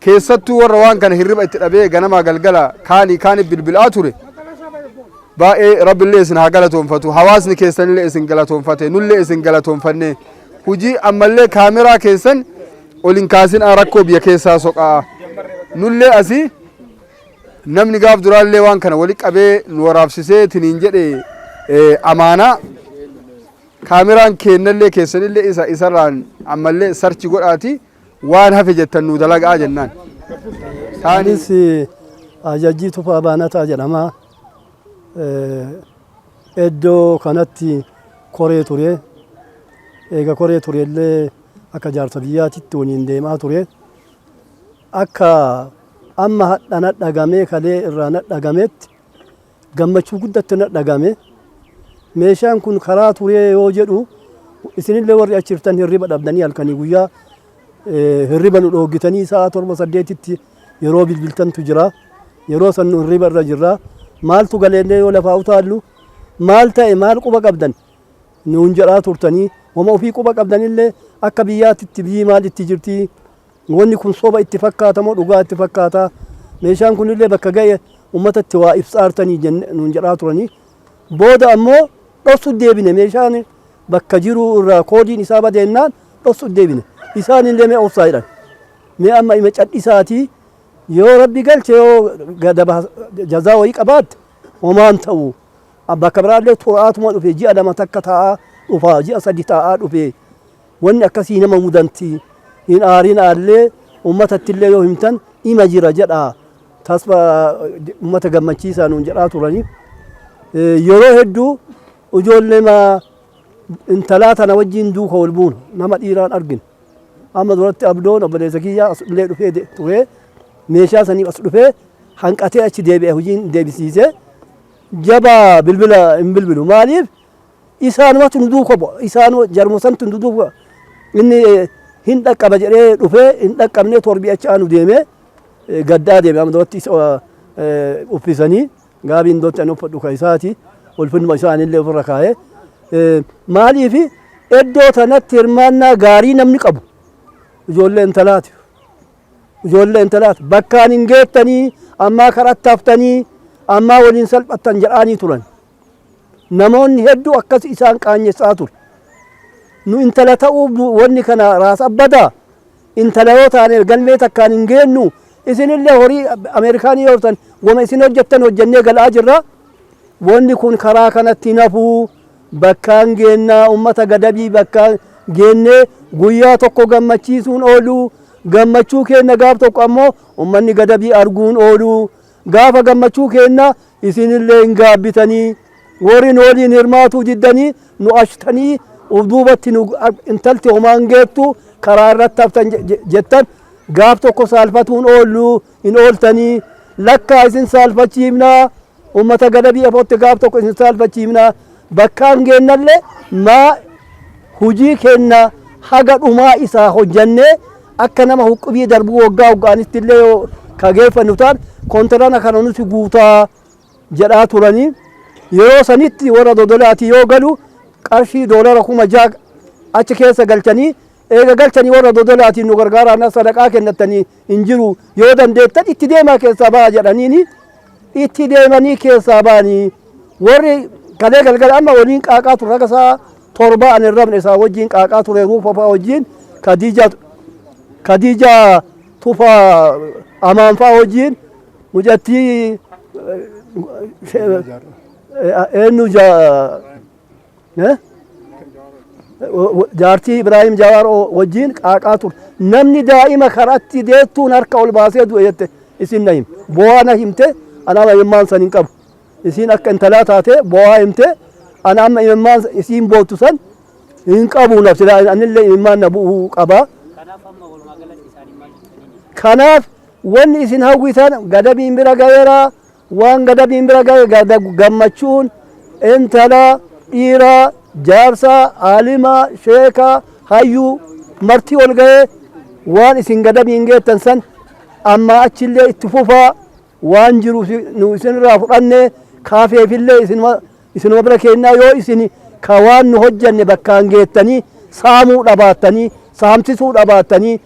keessattuu warra waan kana hirriba itti dhabee ganamaa galgala kaanii kaanii bilbilaa ture. Baay'ee Rabbillee isin haa galatoonfatu, hawaasni keessanillee isin galatoonfate, nullee isin galatoonfanne. Hujii ammallee kaameraa keessan ol hin kaasinaa, rakkoo biyya keessaa soqaa. Nullee asii namni gaaf duraallee waan kana wali qabee nu waraabsisee tiniin jedhe, amaanaa kaameraan keennallee keessanillee isa isarraan ammallee search godhaati waan hafe jettan nu dalagaa jennaan. Anis Ajajjii Tufaa Baanataa jedhama. Iddoo kanatti koree ture. Eega koree ture illee akka jaarsa biyyaatitti waliin deemaa ture. Akka amma hadha nadhagamee kalee irraa nadhagametti gammachuu guddatti nadhagame. Meeshaan kun karaa turee yoo jedhu, isinillee warri achi jirtan hirriba dhabdanii halkanii guyyaa hirriba nu dhooggitanii sa'a 7 8tti yeroo bilbiltantu jira. Yeroo san nu hirriba irra jirra. Maaltu galeellee yoo lafaa utaallu, maal ta'e, maal quba qabdan nuun jedhaa turtanii, wama ofii quba qabdanillee akka biyyaatitti biyyi maal itti jirti, wanni kun soba itti fakkaata moo dhugaa itti fakkaata, meeshaan kunillee bakka ga'e uummatatti waa ibsaartanii nuun jedhaa turanii. Booda ammoo dhoksu deebine, meeshaan bakka jiru irraa koodiin isaa badeennaan dhoksu deebine. Isaan illee mee obsaa jedhan. Mee amma ima cadhisaatii, yoo Rabbi galche, yoo gadaba jazaa wayii qabaatte homaan ta'u. Bakka biraallee turaatuma dhufe, ji'a 2 takka taa'aa dhufa, ji'a 3 taa'aa dhufe. Wanni akkasii nama mudanti, hin aarin aallee uummatatti illee yoo himtan ima jira jedha. Tasfa uummata gammachiisaa nuun jedhaa turanii. Yeroo hedduu ijoollee intalaa tana wajjin duuka wal buuna, nama dhiiraan arginu. Amma duratti Abdoon obboleessa kiyyaa as illee dhufee ture, meeshaa saniif as dhufee hanqatee achi deebi'e, hojiin deebisiisee jabaa bilbila hin bilbilu. Maaliif? Isaanumatu nu duuka bu'a, isaanuma jaruma santu nu duuka. Inni hin dhaqqaba jedhee dhufee hin dhaqqabnee, torbii achi aanu deemee gaddaa deeme. Amma duratti isa uffisanii gaabiin dotti ani uffadhu ka isaati, ulfinnuma isaanillee ofirra kaa'ee. Maaliif? Iddoo tanatti hirmaannaa gaarii namni qabu ijoollee intalaati. Ijoollee intalaati. Bakkaan hin geettanii, ammaa karatti haftanii, ammaa waliin salphattan jedhaanii turan. Namoonni hedduu akkas isaan qaanyessaa ture. Nu intala ta'uuf wanni kana raas abbadaa, intala yoo taane galmee takkaan hin geennu, isinillee horii Ameerikaanii yoo ta'an wama isin hojjettan hojjennee galaa jirra. Wanni kun karaa kanatti hin hafuu, bakkaan geennaa, ummata Gadabii bakkaan geennee Guyyaa tokko gammachiisuun oolu, gammachuu keenna gaaf tokko ammoo ummanni Gadabii arguun oolu. Gaafa gammachuu keenna isinillee hin gaabbitanii, warri nu waliin hirmaatuu diddanii nu ashtanii uf duubatti nu intalti homaan geettu karaa irratti haftan jettan, gaaf tokko saalfatuun oollu hin ooltanii. Lakkaa isin saalfachiifnaa, ummata Gadabii afotti gaaf tokko isin saalfachiifnaa, bakkaan geennallee maa hujii keenna haga dhumaa isaa hojjannee akka nama huqqubii darbuu waggaa waggaanitti illee yoo kageeffannu ta'an kontirana kana nuti guutaa jedhaa turanii. Yeroo sanitti warra Dodolaatii yoo galu qarshii doolara 6,000 achi keessa galchanii, eega galchanii warra Dodolaatiin nu gargaaraan sadaqaa kennattanii hin jiru, yoo dandeettan itti deemaa keessaa ba'a jedhaniini itti deemanii keessaa ba'anii. Warri kalee galgala amma waliin qaaqaa ture, haga isaa 7 ani hin rafne, isaa wajjin qaaqaa ture, Ruufa fa'a wajjin, Khadiija Tufaa Amaan fa'a wajjin, mucattii eenyu, jaartii Ibraahim Jawaar wajjin qaaqaa ture. Namni daa'ima karaatti deettuun harka ol baasee du'e jette isin na him. Bo'aa na himte, ana amma imimmaan san hin qabu. Isiin akka intalaa taate bo'aa himte, ana amma imimmaan isiin boottu san hin qabu, nafsi anillee imimmaan na bu'uu qaba. Kanaaf wanni isin hawwitan Gadabiin bira ga'eera. Waan Gadabiin bira ga'e gammachuun intala, dhiira, jaarsa, aalima, sheeka, hayyuu marti ol ga'ee waan isin Gadabiin geettan san amma achillee itti fufaa, waan jiru nu isinirraa fudhanne kaafeefillee isinuma bira kennaa, yoo isin ka waan nu hojjanne bakkaan geettanii saamuu dhabaattanii, saamsisuu dhabaattanii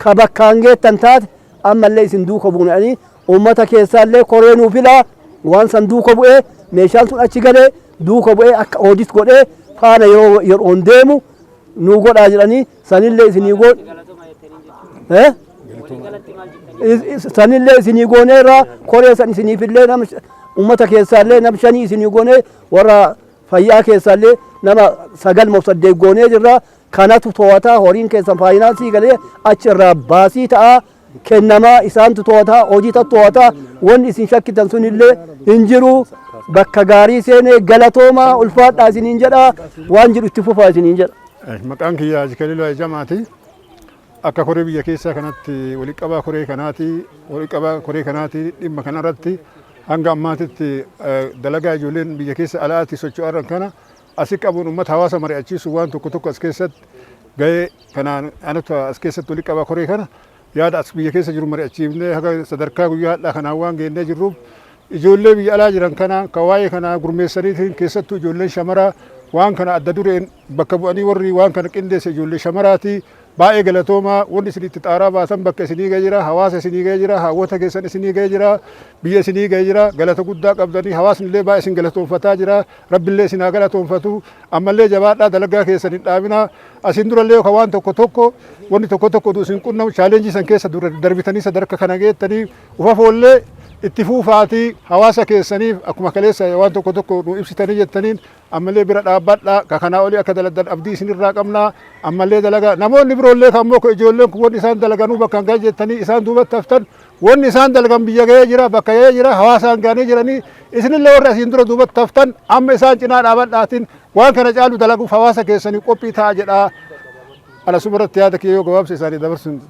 ka bakkaan geettan taate ammallee isin duuka buunanii uummata keessaallee koree nuu filaa, waan san duuka bu'ee meeshaan sun achi galee duuka bu'ee akka audit godhee faana yeroo yeroon deemu nuu godhaa jedhanii sanillee isinii goon sanillee isinii gooneerra, koree san isiniifillee nama uummata keessaallee nam shanii isinii goonee, warra fayyaa keessaallee nama 9 moo 8 goonee jirra. Kanatu to'ataa, horiin keessan faayinaansii galee achi irraa baasii ta'a kennamaa, isaantu to'ataa, hojii to'ataa, wanni isin shakkitan sunillee hin jiru. Bakka gaarii seenee galatoomaa, ulfaadhaa isiniin jedha, waan jedhu itti fufaa isiniin jedha. Maqaan kiyya Haji Kaliiluu Ayjamaati. Akka koree biyya keessaa kanatti walitti qabaa koree kanaati. Walitti qabaa koree kanaati dhimma kanarratti hanga ammaatitti dalagaa ijoolleen biyya keessa alaatti socho'an kana asi qabuun uummata hawaasa mari'achiisu waan tokko tokko as keessatti gahee kanaan anatu as keessatti walitti qabaa koree kana yaada as biyya keessa jiru mari'achiifnee haga sadarkaa guyyaa hadhaa kanaan waan geennee jirruuf, ijoollee biyya alaa jiran kana ka waa'ee kana gurmeessaniitiin, keessattuu ijoolleen shamaraa waan kana adda dureen bakka bu'anii warri waan kana qindeesse ijoollee shamaraati. Baay'ee galatoomaa. Wanni isin itti xaaraa baasan bakka isinii ga'ee jira, hawaasa isinii ga'ee jira, hawwata keessan isinii ga'ee jira, biyya isinii ga'ee jira. Galata guddaa qabdanii, hawaasni illee baay'ee isin galatoonfataa jira. Rabbillee isin haa galatoonfatu. Ammallee jabaadhaa, dalagaa keessan hin dhaabinaa. Asiin durallee yookaan waan tokko tokko wanni tokko tokko utuu isin qunnamu challenge san keessa darbitanii sadarka kana geettanii ufafoollee itti fuufaatii hawaasa keessaniif akkuma kaleessa waan tokko tokko nu ibsitanii jettaniin ammallee bira dhaabbadhaa. Ka kanaa olii akka dalagan abdii isinirraa qabnaa. Ammallee dalagaa. Namoonni biroollee kan immoo ijoolleen kun wanni isaan dalaganuu bakka hin gahe jettanii isaan duubatti haftan, wanni isaan dalagan biyya gahee jira, bakka gahee jira, hawaasaan gahanii jiranii. Isinillee warri asiin dura duubatti haftan amma isaan cinaa dhaabadhaatiin waan kana caalu dalaguuf hawaasa keessanii qophii ta'a jedhaa. Alasuma irratti yaada kiyya yoo gabaabsa isaanii dabarsuun.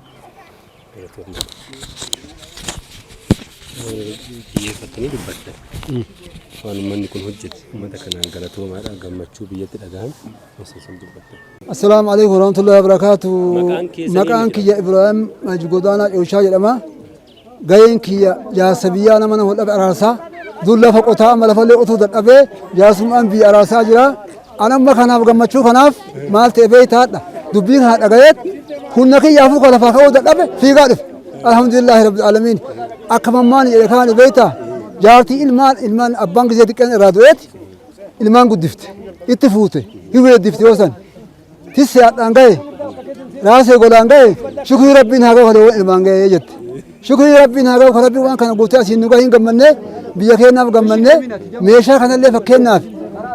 Xiyyeeffattanii dubbattan. Waan uummanni kun hojjete uummata kanaan galatoomaadha, gammachuu biyyatti dhagahame osoo isin dubbattan. Assalaamu alaikum warahmatullahi wabarakatuh. Maqaan keessan Maqaan eenyu? Kiyya Ibrahim Godaanaa Cooshaa jedhama. Gaheen kiyya jaarsa biyyaa, nama nama dhabe araarsaa. Dur lafa qotaa, amma lafallee qotuu dadhabee jaarsummaan biyya araarsaa jira. An amma kanaaf gammachuu kanaaf maal ta'e beektaadha. Dubbii kana dhagayeet humna kiyyaafuu kan lafaa ka'uu dadhabe fiigaa dhufe. Alhamdulillahi rabbil aalamiin. Akka mammaan jedhe kaan beektaa, jaartii ilmaan ilmaan abbaan gisee xiqqeen irraa du'eeti ilmaan guddifte, itti fuute, hin weeddifte. Yoo san tisse hadhaan gahe, raasee golaan gahe, shukrii rabbiin haa gahu, kalee ilmaan gahe jette. Shukrii rabbiin haa gahu, kan rabbiin waan kana guutee asiin nu gahe. Hin gammannee, biyya keenyaaf gammannee, meeshaa kanallee fakkeenyaaf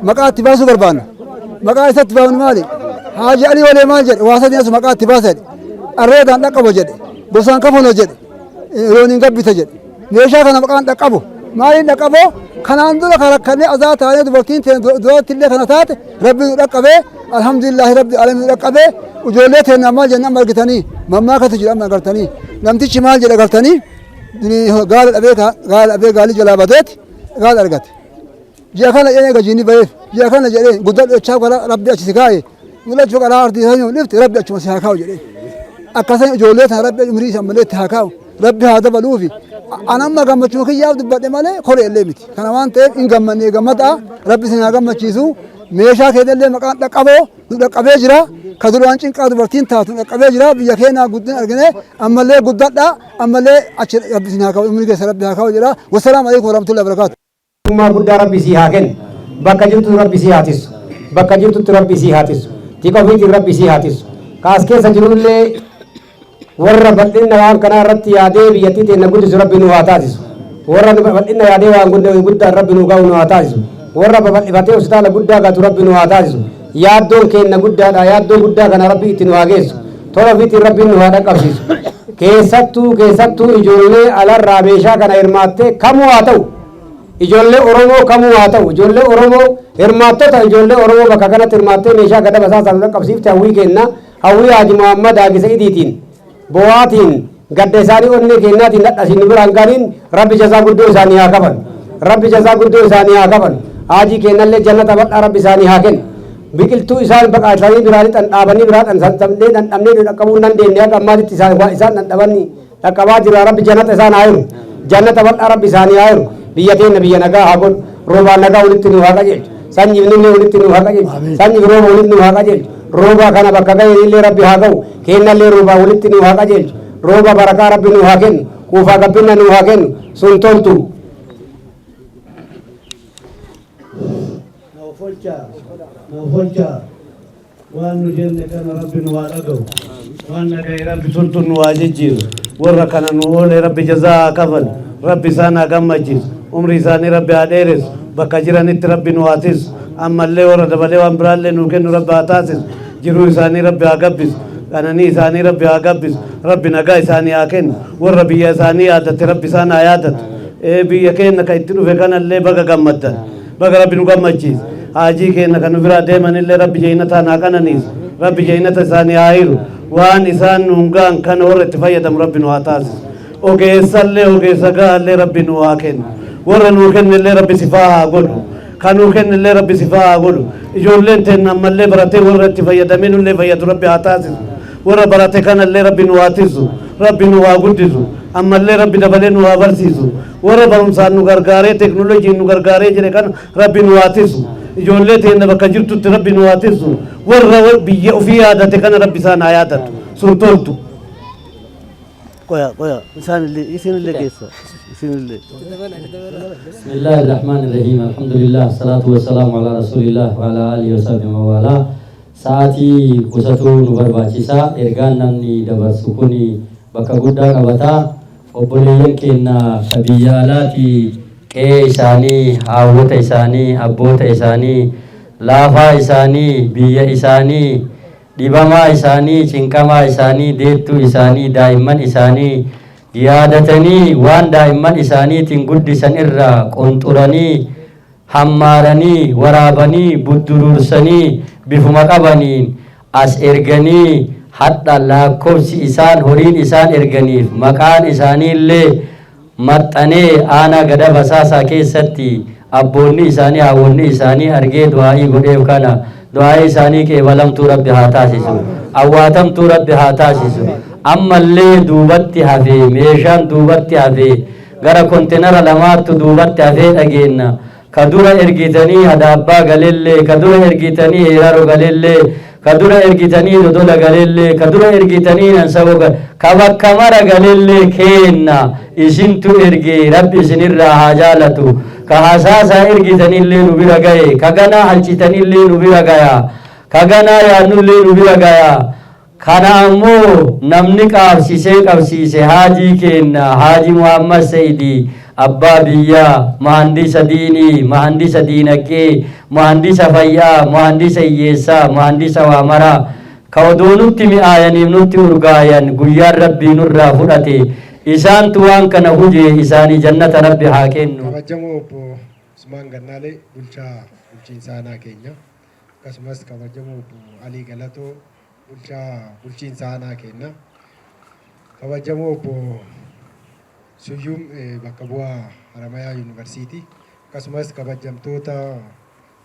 maqaa itti baasuu barbaanna. Maqaa isatti baafnu maali? Haaji Alii Walee maal jedhe? Waa sadii asu maqaa itti baasa jedhe. Arreedaan dhaqqabo jedhe. Gosaan kafano jedhe. Looniin gabbite jedhe. Meeshaa kana maqaan dhaqqabu. Maaliin dhaqqaboo? Kanaan dura kan rakkannee azaa taanee dubartiin teenya duratti illee kana taate rabbi nu dhaqqabee, alhamdulillaahi rabbi alamin nu dhaqqabee. Ijoollee teenya maal jenna amma argitanii? Mammaakatu jira amma agartanii. Namtichi maal jedhe agartanii? Gaala dhabee, gaala dhabee, gaalli jalaa badeeti gaala argate. Ji'a kana jedhee gajiinni baheef ji'a kana jedhee guddadhu jechaa gara rabbi achi si kaa'e mul'achuu karaa artii sanyuu dhifte rabbi achuma si haa kaa'u jedhee. Akkasuma ijoollee tana rabbi umrii isaan malee itti haa kaa'u, rabbi haa dabaluufi. An amma gammachuu kiyyaaf dubbadhe malee koree illee miti. Kana waan ta'eef hin gammannee gammadaa, rabbi isin haa gammachiisu. Meeshaa keenya illee maqaan dhaqqaboo nu dhaqqabee jira. Ka duraan cinqaa dubartiin taatu nu dhaqqabee jira. Biyya keenyaa guddina argine, ammallee guddadhaa, ammallee achi rabbi isin haa kaa'u, umrii keessa rabbi haa kaa'u jedha. Wassalaamu alaikum warahmatullahi wabarakatuh. Ogummaa guddaa rabbi sii haa kennu. Bakka jirtutti rabbi sii haa tissu. Bakka jirtutti rabbi sii haa tissu. Tika ofiitiin rabbi sii haa tissu. Kaas keessa jirullee warra bal'inna waan kanaa irratti yaadee biyyattii teenna guddisu rabbi nu haa taasisu. Warra bal'inna yaadee waan guddaan rabbi nu ga'u nu haa taasisu. Warra babal'ifatee hospitaala guddaa gatu rabbi nu haa taasisu. Yaaddoon keenna guddaadha. Yaaddoo guddaa kana rabbi itti nu haa geessu. Tola ofiitiin rabbiin nu haa dhaqqabsiisu. Keessattuu keessattuu ijoollee alarraa meeshaa kana hirmaattee kamuu haa ta'u, ijoollee Oromoo kamuu haa ta'u, ijoollee Oromoo hirmaattota, ijoollee Oromoo bakka kanatti hirmaattee meeshaa gadaba isaa sana dhaqqabsiifte, hawwii kenna, hawwii Haaji Muhammad Haagi Sa'idiitiin bo'aatiin gadda isaanii onnee kennaatiin dhadhasiin nu biraan ga'aniin rabbi jazaa guddoo isaanii haa kafalu. Rabbi jazaa guddoo isaanii haa kafalu. Haajii kennallee jannata bal'aa rabbi isaanii haa kennu. Biqiltuu isaan baqaatanii biraa lixan dhaabanii biraa dhandhamnee dhandhamnee nu dhaqqabuu hin dandeenye, haga ammaatitti isaan waa isaan dhandhamanii dhaqqabaa jira. Rabbi jannata isaan haa hiru. Jannata bal'aa rabbi isaanii haa hiru. Biyya teenya biyya nagaa haa godhu. Roobaan nagaa walitti nu haa qajeelchu. Sanyiif nullee walitti nu haa qajeelchu. Sanyiif rooba walitti nu haa qajeelchu. Rooba kana bakka ga'e illee rabbi haa ga'u. Kennallee roobaa walitti nu haa qajeelchu. Rooba barakaa rabbi nu haa kennu. Kuufaa gabbinna nu haa kennu. Sun toltu. Na ofolchaa, na ofolchaa. Waan nu jenne kana rabbi nu haa dhaga'u. Waan dhaga'e rabbi toltuun nu haa jijjiiru. Warra kana nu oole rabbi jazaa haa kafalu. Rabbi isaan haa gammachiisu. Umrii isaanii rabbi haa dheeressu. Bakka jiranitti rabbi nu haa tisu. Ammallee warra dabalee waan biraallee nuu kennu rabbi haa taasisu. Jiruu isaanii rabbi haa gabbisu. Qananii isaanii rabbi haa gabbisu. Rabbi nagaa isaanii haa kennu. Warra biyya isaanii yaadatte rabbi isaan haa yaadatu. Ee, biyya keenya ka itti dhufe kanallee baga gammaddan. Baga rabbi nu gammachiise. Haajii keenya kan nu biraa deemanillee rabbi jaynataan haa qananiisu. Rabbi jaynata isaanii haa hiru. Waan isaan nuun ga'an kana warra itti fayyadamu rabbi nu haa taasisu. Ogeessallee, ogeessa ga'allee rabbi nu haa kennu. Warra nuu kennellee rabbi sifaa haa godhu. Kan nuu kennellee rabbi sifaa haa godhu. Ijoolleen teenna ammallee baratee warra itti fayyadamee nullee fayyadu rabbi haa taasisu. Warra barate kanallee rabbi nu haa tisu. Rabbi nu haa guddisu. Ammallee rabbi dabalee nu haa barsiisu. Warra barumsaan nu gargaaree teeknooloojiin nu gargaaree jedhe kana rabbi nu haa tisu. Ijoollee teenna bakka jirtutti rabbi nu haa tisu. Warra biyya ofii yaadate kana rabbi isaan haa yaadatu. Sun toltu. Qoya, qoya, isaanillee, isinillee keessa, isinillee. بسم الله الرحمن الرحيم، الحمد لله، الصلاة والسلام على رسول الله وعلى آله وصحبه ومن والاه. Sa'aatii qusatuu nu barbaachisa. Ergaan namni dabarsu kun bakka guddaa qabata. Obboleeyyan keenya ka biyya alaatii qe'ee isaanii, haawwota isaanii, abboota isaanii, laafaa isaanii, biyya isaanii, dhibamaa isaanii, cinqamaa isaanii, deettuu isaanii, daa'imman isaanii yaadatanii, waan daa'imman isaaniitiin guddisan irraa qunxuranii, hammaaranii, waraabanii, budduruursanii, bifuma qabaniin as erganii, hadha lakkoofsi isaan horiin isaan erganiif maqaan isaanii illee maxxanee aanaa Gadab Hasaasaa keessatti abboonni isaanii, haawwonni isaanii argee du'aa'ii godheef kana du'aa'ii isaanii qeebalamtuu rabbi haa taasisu, awwaatamtuu rabbi haa taasisu. Ammallee duubatti hafee, meeshaan duubatti hafee gara kontenara lamaattu duubatti hafee dhageenna. Ka dura ergitanii Hadaabbaa galellee, ka dura ergitanii Heeraro galellee, ka dura ergitanii Dodola galellee, ka dura ergitanii Nansabo, ka bakka mara galellee keenna isintu erge, rabbi isinirraa haa jaalatu. Ka Hasaasaa ergitanillee nu bira gaye, ka ganaa halchitanillee nu bira gaya, ka ganaa yaadnullee nu bira gaya. Kana ammoo namni qaabsisee qabsiise haajii keenna Haaji Muhammad Sa'idii. Abbaa biyyaa, mahandisa diinii, mahandisa diinaggee, mahandisa fayyaa, mahandisa hiyyeessaa, mahandisa waa maraa, ka odoo nutti mi'aayaniif nutti urgaayan guyyaan Rabbii nurraa fudhate, isaantu waan kana huje, isaanii jannata Rabbi haa kennu. Kabajamoo Obbo Usmaan Gannaalee bulchaa bulchiinsa aanaa keenya, akkasumas kabajamoo Obbo Alii Galatoo bulchaa bulchiinsa aanaa keenya, kabajamoo Obbo Suyyum bakka bu'aa Haramayaa Yuunivarsiitii, akkasumas kabajamtoota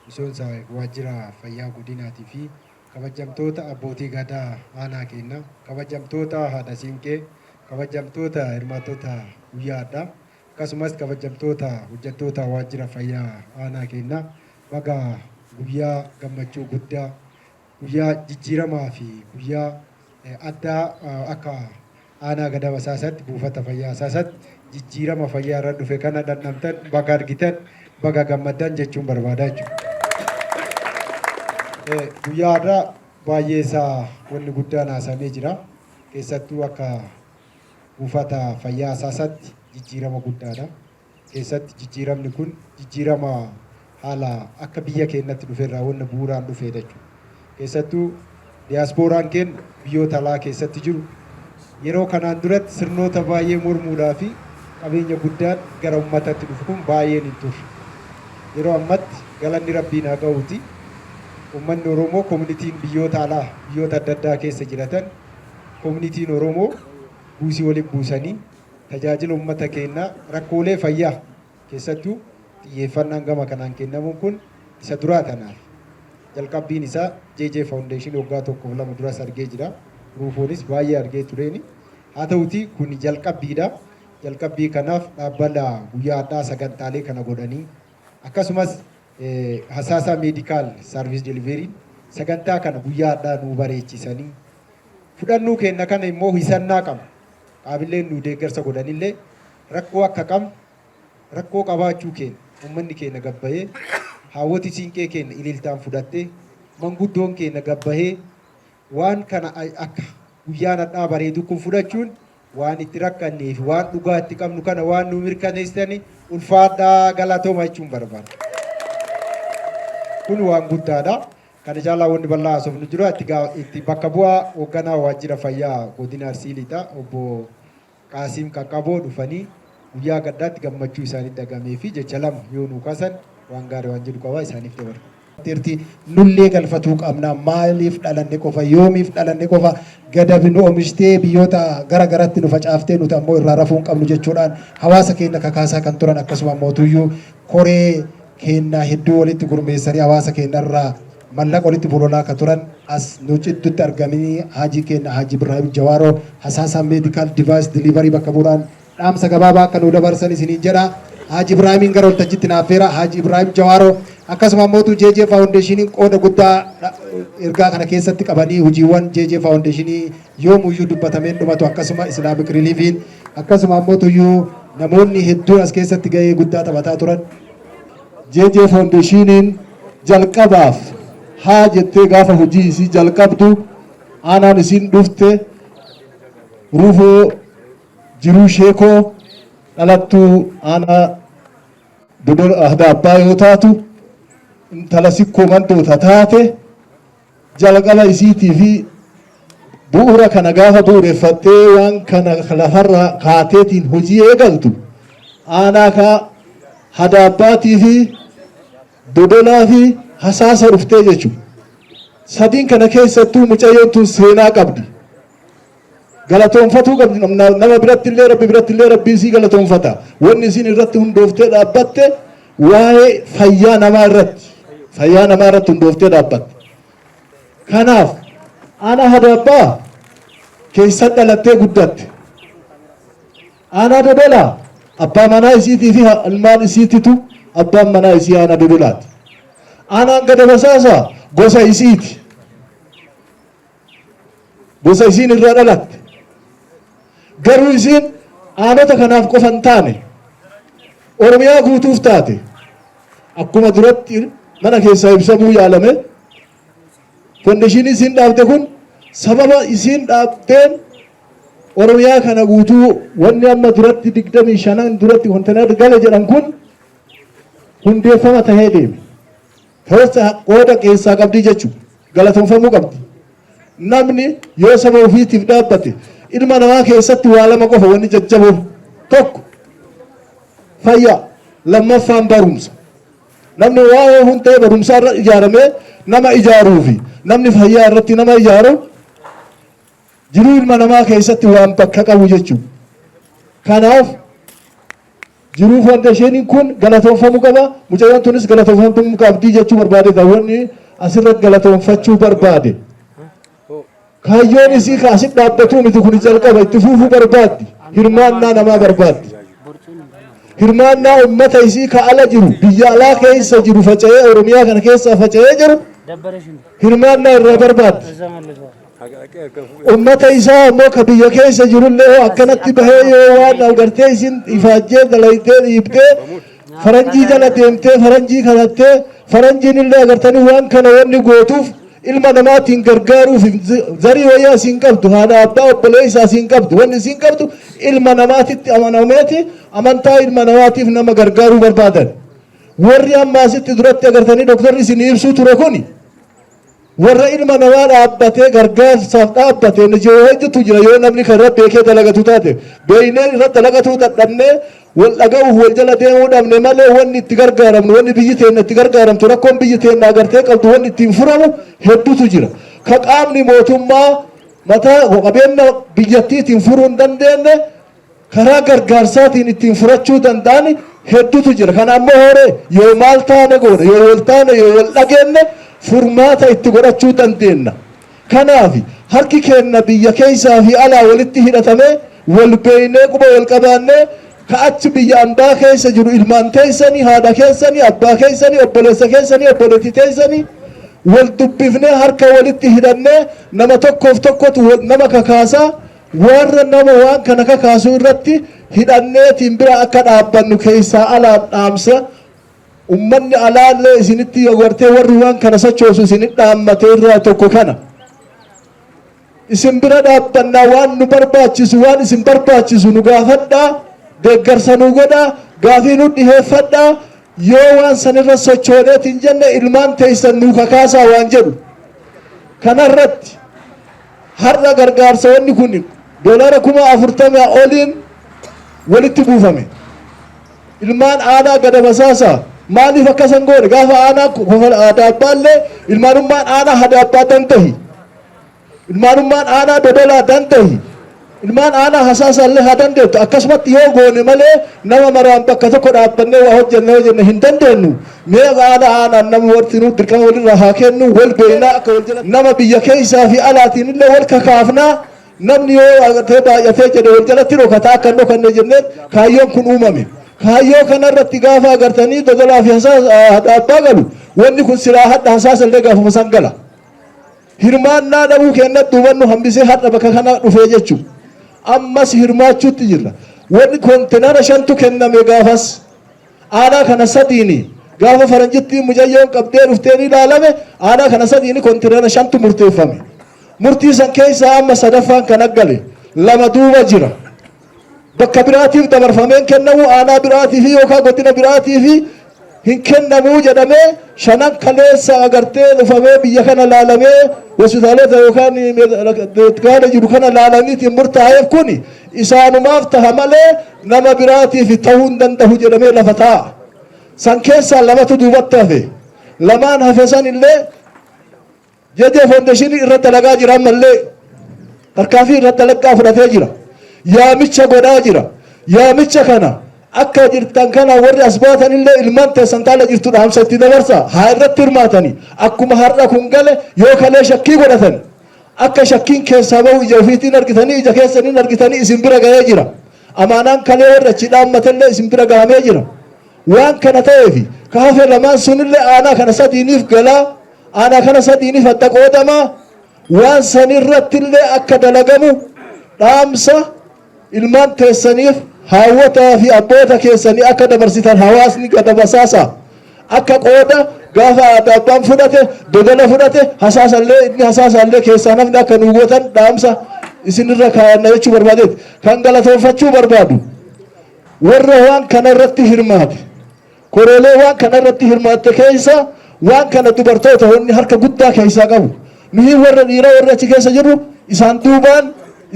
miseensa waajjira fayyaa godinaatii fi kabajamtoota abbootii gadaa aanaa keenya, kabajamtoota haadha siinqee, kabajamtoota hirmaattota guyyaa addaa, akkasumas kabajamtoota hojjettoota waajjira fayyaa aanaa keenya, baga guyyaa gammachuu guddaa, guyyaa jijjiiramaa fi guyyaa addaa akka aanaa Gadab Asaasaatti, buufata fayyaa Asaasaatti jijjiirama fayyaa irra dhufe kana dhandhamtan, baga argitan, baga gammaddan jechuun barbaada jechuudha. Guyyaa har'aa baay'ee isaa wanni guddaan haasamee jira. Keessattuu akka buufata fayyaa Asaasaatti jijjiirama guddaadha. Keessatti jijjiiramni kun jijjiirama haala akka biyya keenyatti dhuferraa wanna bu'uuraan dhufedha jechuudha. Keessattuu diyaaspooraan keenya biyyoota alaa keessatti jiru yeroo kanaan duratti sirnoota baay'ee mormuudhaa fi qabeenya guddaan gara uummatatti dhufu kun baay'een hin turre. Yeroo ammatti galanni Rabbiin haa ga'uuti. Uummanni Oromoo, koominitiin biyyoota alaa, biyyoota adda addaa keessa jiratan, koominitiin Oromoo buusii waliin buusanii tajaajila uummata keenyaa rakkoolee fayyaa keessattuu xiyyeeffannaan gama kanaan kennamuun kun isa duraa tanaaf. Jalqabbiin isaa JJ Foundation waggaa 1f 2 duras argee jira. Ruufoonis baay'ee argee tureeni. Haa ta'uti kun jalqabbiidha. Jalqabbii kanaaf dhaabbata guyyaa har'aa sagantaalee kana godhanii, akkasumas Hasaasaa Medical Service Delivery sagantaa kana guyyaa har'aa nuu bareechisanii fudhannuu keenya kana immoo hisannaa qabna. Qaabileen nu deeggarsa godhanillee rakkoo akka qabnu, rakkoo qabaachuu keenya uummanni keenya gabbahee, haawwoti siinqee keenya ililtaan fudhattee, manguddoon keenya gabbahee waan kana akka guyyaan har'aa bareedu kun fudhachuun waan itti rakkannee fi waan dhugaa itti qabnu kana waan nu mirkaneessitani ulfaadhaa, galatooma jechuun barbaada. Kun waan guddaadha. Kana caalaa wanni bal'aa haasofnu jiru itti bakka bu'aa hoogganaa waajjira fayyaa godina Arsii Lixaa Obbo Qaasiim Qaqqaboo dhufanii guyyaa gaddaatti gammachuu isaanii dhagamee fi jecha lama yoo nuu kaasan waan gaarii waan jedhu qabaa, isaaniif dabarfa. Irti nullee galfatuu qabna. Maaliif dhalanne qofa, yoomiif dhalanne qofa, Gadabi nu oomishtee biyyoota gara garatti nu facaaftee nuti ammoo irraa rafuu hin qabnu jechuudhaan hawaasa keenya kakaasaa kan turan, akkasuma mootuyyuu koree keenya hedduu walitti gurmeessanii hawaasa keenya irraa mallaqa walitti bololaa kan turan, as nu ciddutti argamanii haajii keenya Haaji Ibrahim Jawaaroo Hasaasaa Medical Device Delivery bakka bu'uudhaan dhaamsa gabaabaa akka nu dabarsan isiniin jedha. Haaji Ibraahimiin gara waltajjiitti naaf affeera. Haaji Ibraahim Jawaaroo, akkasuma mootu JJ Foundationiin qooda guddaa ergaa kana keessatti qabanii, hojiiwwan JJ Foundationii yoomuyyuu dubbatameen dhumatu, akkasuma Islamic Reliefiin, akkasuma ammoo namoonni hedduun as keessatti gahee guddaa taphataa turan. JJ Foundationiin jalqabaaf haa jettee gaafa hojii isii jalqabdu aanaan isiin dhufte Rufoo Jiruu Sheekoo dhalattuu aanaa Hadaabbaa yoo taatu, intala Sikkoo Mandoota taate, jalqaba isiitii fi bu'uura kana gaafa bu'uureffattee waan kana lafarra kaateetiin hojii eegaltu aanaa kaa Hadaabbaatii fi Dodolaa fi Hasaasa dhuftee jechuudha. Sadiin kana keessattuu mucayyoon tun seenaa qabdi. Galatoonfatuu qabdi, nama biratti illee, Rabbi biratti illee Rabbi isii galatoonfata. Wanni isiin irratti hundooftee dhaabbatte waa'ee fayyaa namaa irratti, fayyaa namaa irratti hundooftee dhaabbatte. Kanaaf aanaa Hadaabbaa keessa dhalattee guddatte. Aanaa Dodolaa abbaa manaa isiitii fi ilmaan isiititu, abbaan manaa isii aanaa Dodolaati. Aanaan Gadab Hasaasaa gosa isiiti. Gosa isiin irraa dhalatte. Garuu isiin aanota kanaaf qofa hin taane, Oromiyaa guutuuf taate. Akkuma duratti mana keessaa ibsamuu yaalame, foundationii isiin dhaabde kun sababa isiin dhaabdeen Oromiyaa kana guutuu wanni amma duratti 25 duratti kontiinar gale jedhan kun hundeeffama tahee deeme. Keessa qooda keessaa qabdii jechuudha. Galatoonfamuu qabdi. Namni yoo saba ofiitiif dhaabbate, ilma namaa keessatti waa lama qofa wanni jajjaboo: tokko fayyaa, lammaffaan barumsa. Namni waa'ee hundee barumsaa irra ijaaramee nama ijaaruu fi namni fayyaa irratti nama ijaaru jiruu ilma namaa keessatti waan bakka qabu jechuudha. Kanaaf Jiruu Foundationiin kun galatoonfamuu qaba. Mucayyoon tunis galatoonfamuu qabdii jechuu barbaade. Wanni asirratti galatoonfachuu barbaade. Kaayyoon isii kaasit dhaabbatuu miti, kun jalqaba, itti fufuu barbaaddi. Hirmaannaa namaa barbaaddi. Hirmaannaa uummata isii ka ala jiru, biyya alaa keessa jiru, faca'ee Oromiyaa kana keessa faca'ee jiru hirmaannaa irraa barbaaddi. Ummata isaa ammoo ka biyya keessa jirullee hoo akkanatti bahee yoo waan agartee isin ifaajjee dalaydee dhiibdee faranjii jala deemtee faranjii kadhattee, faranjiin illee agartanii waan kana wanni gootuuf ilma namaatiin gargaaruuf. Zarii wayyaa isiin qabdu, haadha, abbaa, obboleessaa isiin qabdu, wanni isiin qabdu ilma namaatitti amanameeti amantaa ilma namaatiif nama gargaaruu barbaadan. Warri amma asitti duratti agartanii doktorri isin ibsuu ture kuni warra ilma namaa dhaabbatee gargaarsaaf dhaabbate. Nijoo hedduutu jira. Yoo namni kan irra beekee dalagatu taate, beeynee irra dalagatuu dadhabnee wal dhaga'uuf wal jala deemuu dhabne malee, wanni itti gargaaramnu, wanni biyyi teenna itti gargaaramtu, rakkoon biyyi teenna agartee qabdu wanni ittiin furamu hedduutu jira. Ka qaamni mootummaa mataa qabeenya biyyattiitiin furuu hin dandeenye karaa gargaarsaatiin ittiin furachuu danda'an hedduutu jira. Kana ammoo horee yoo maal taane goone, yoo wal taane, yoo wal dhageenne furmaata itti godhachuu dandeenya. Kanaaf harki keenna biyya keessaa fi alaa walitti hidhatamee, wal beeynee, quba wal qabaannee, ka achi biyya ambaa keessa jiru ilmaan teessanii, haadha keessanii, abbaa keessanii, obboleessa keessanii, obboleettii teessanii wal dubbifnee, harka walitti hidhannee, nama tokkoof tokkotu nama kakaasaa, warra nama waan kana kakaasu irratti hidhanneetiin bira akka dhaabbannu keessaa alaan dhaamsa. Ummanni alaallee isinitti agartee warri waan kana sochoosu isinit dhaammate irraa tokko kana. Isin bira dhaabbannaa, waan nu barbaachisu, waan isin barbaachisu nu gaafadhaa, deeggarsa nu godhaa, gaafii nu dhiheeffadhaa, yoo waan sanirra sochooneetiin jenne ilmaan teessan nu kakaasaa waan jedhu. Kanarratti har'a gargaarsa wanni kun doolaara 40,000 oliin walitti buufame. Ilmaan aanaa gada basaasaa maaliif akkasan goone? Gaafa aanaa Hadaabbaallee ilmaanummaan aanaa Hadaabbaa dandahi, ilmaanummaan aanaa Dodolaa dandahi, ilmaan aanaa Hasaasaallee haa dandeettu. Akkasumatti yoo goone malee nama maraan bakka tokko dhaabbannee waa hojjenne hojjenne hin dandeenyu. Mee aanaa aanaan nama wartinuu dirqama walirraa haa kennu. Wal beeynaa, akka wal jala nama biyya keessaa fi alaatiin illee wal kakaafnaa. Namni yoo agartee baay'atee jedhe wal jalatti dhokataa, akka hin dhokanne jennee kaayyoon kun uumame. Kaayyoo kanarratti gaafa agartanii Dodolaa fi Hadaabbaa galu, wanni kun silaa hadha Hasaasa illee gaafuma san gala. Hirmaannaa dhabuu keenyatti hubannu hambisee hadha bakka kana dhufee jechuudha. Ammas hirmaachuutti jirra. Wanni kontinara shantu kenname gaafas. Aanaa kana sadiini gaafa faranjittiin mucayyoon qabdee dhuftee ni ilaalame, aanaa kana sadiini kontinara shantu murteeffame. Murtii san keessaa amma sadaffaan kan aggale, lama duuba jira. Bakka biraatiif dabarfameen kennamu, aanaa biraatii fi yookaan godina biraatii fi hin kennamuu jedhamee, shanan kaleessa agartee dhufamee biyya kana laalamee hospitaalota yookaan gaala jiru kana laalaniitiin murtaa'eef kun isaanumaaf taha malee nama biraatiif ta'uu hin danda'u jedhamee lafa taa'a. San keessaa lamatu duubatti hafe. Lamaan hafe san illee JJ Foundationii irra dalagaa jira, ammallee tarkaanfii irra dalagaa fudhatee jira. Yaamicha godhaa jira. Yaamicha kana akka jirtan kana warri as baatan illee ilmaan teessan taala jirtu dhaamsa itti dabarsa, haa irratti hirmaatanii. Akkuma har'a kun gale, yoo kalee shakkii godhatan akka shakkiin keessaa bahu ija ofiitiin argitanii, ija keessaniin argitanii, isin bira gahee jira. Amaanaan kalee warri achi dhaammatellee isin bira gahamee jira. Waan kana ta'eefi ka hafe lamaan sunillee aanaa kana sadiiniif galaa, aanaa kana sadiiniif adda qoodamaa, waan sanirrattillee akka dalagamu dhaamsa ilmaan teessaniif, haawwataa fi abboota keessanii akka dabarsitan. Hawaasni gada basaasa akka qooda gaafa abbaan fudhate, Dodola fudhate, Hasaasallee, inni Hasaasaallee keessaa nafni akka nu gootan dhaamsa. Isinirra kaayanna jechuu barbaadeeti. Kan galatoonfachuu barbaadu warra waan kana irratti hirmaate, koreelee waan kana irratti hirmaatte keessa waan kana dubartoota wanni harka guddaa keessaa qabu. Nuyi warra dhiiraa warra achi keessa jirru isaan duubaan,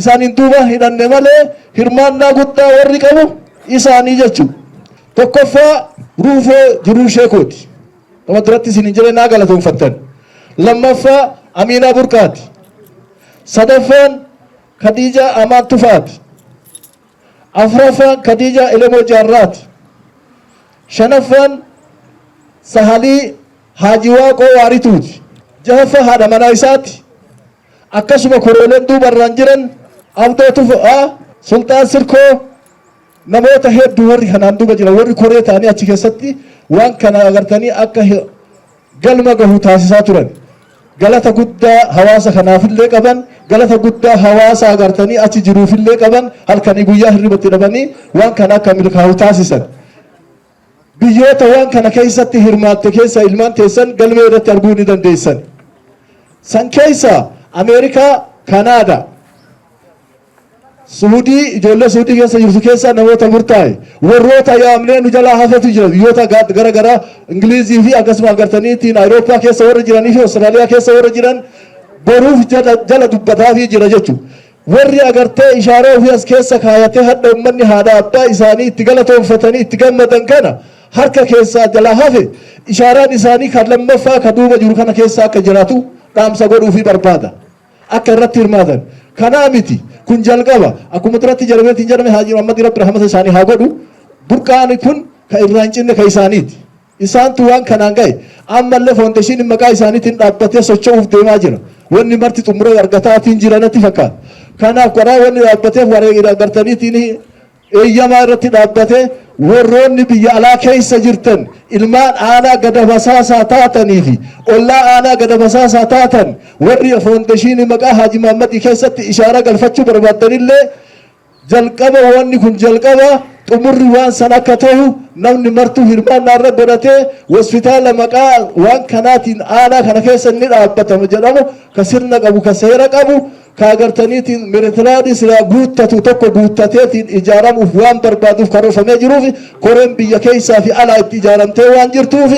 isaaniin duubaan hidhanne malee hirmaannaa guddaa warri qabu isaanii jechuudha. Tokkoffaa Ruufoo Jiruu Sheekooti. Nama duratti isin hin jedhe naa galatoonfattan. Lammaffaa Amiinaa Burqaati. Sadaffaan Khadiijaa Amaan Tufaati. Afraffaan Khadiijaa Elemoo Jaarraati. Shanaffaan Sahalii Haaji Waaqoo Waarituuti. Jahaffaa haadha manaa isaati. Akkasuma korooleen duubarraan jiran Abdoo Tufaa, Sulxaan Sirkoo, namoota hedduu warri kanaan duuba jiran, warri koree ta'anii achi keessatti waan kana agartanii akka galma gahu taasisaa turan. Galata guddaa hawaasa kanaafillee qaban, galata guddaa hawaasa agartanii achi jiruufillee qaban, halkanii guyyaa hirribatti dhabanii waan kana akka milkaa'u taasisan. Biyyoota waan kana keessatti hirmaatte keessa ilmaan teessan galmee irratti arguu ni dandeessan. San keessa Ameerikaa, Kanaadaa, Suudii, ijoollee Suudii keessa jirtu keessaa namoota murtaa'e, warroota yaamnee nu jalaa hafetu jira. Biyyoota gara garaa, Ingilizii fi akkasuma agartanii ittiin Awurooppaa keessa warra jiranii fi Awustiraaliyaa keessa warra jiran boruuf jala dubbataafii jira jechuudha. Warri agartee ishaaraa ofii as keessa kaayatee hadha uummanni haadha abbaa isaanii itti galatoonfatanii itti gammadan kana harka keessaa jalaa hafe, ishaaraan isaanii kan lammaffaa kan duuba jiru kana keessa akka jiraatu dhaamsa godhuufii barbaada. Akka irratti hirmaatan. Kanaa miti, kun jalqaba. Akkuma duratti jedhameetiin jedhame, Haaji Muhammad Rabbi rahmata isaanii haa godhu. Burqaan kun kan irraa hin cinne kan isaaniiti. Isaantu waan kanaan gahe. Ammallee foundationiin maqaa isaaniitiin dhaabbatee socho'uuf deemaa jira. Wanni marti xumura argataatiin jira natti fakkaata. Kanaaf karaa wanni dhaabbateef wareegama agartaniitiin eeyyamaa irratti dhaabbatee, warroonni biyya alaa keessa jirtan, ilmaan aanaa Gada Basaasaa taatanii fi ollaa aanaa Gada Basaasaa taatan, warri foundationii maqaa Haaji Mahammadii keessatti ishaara galfachuu barbaaddanillee, jalqaba wanni kun jalqaba, xumurri waan san akka ta'u namni martuu hirmaannaa irra godhatee hospitaala maqaa waan kanaatiin aanaa kana keessa inni dhaabbatama jedhamu, ka sirna qabu, ka seera qabu, ka agartaniitiin meretiraadii silaa guuttatu tokko guuttateetiin ijaaramuuf waan barbaaduuf karoorfamee jiruuf, koreen biyya keessaa fi alaa itti ijaaramtee waan jirtuuf,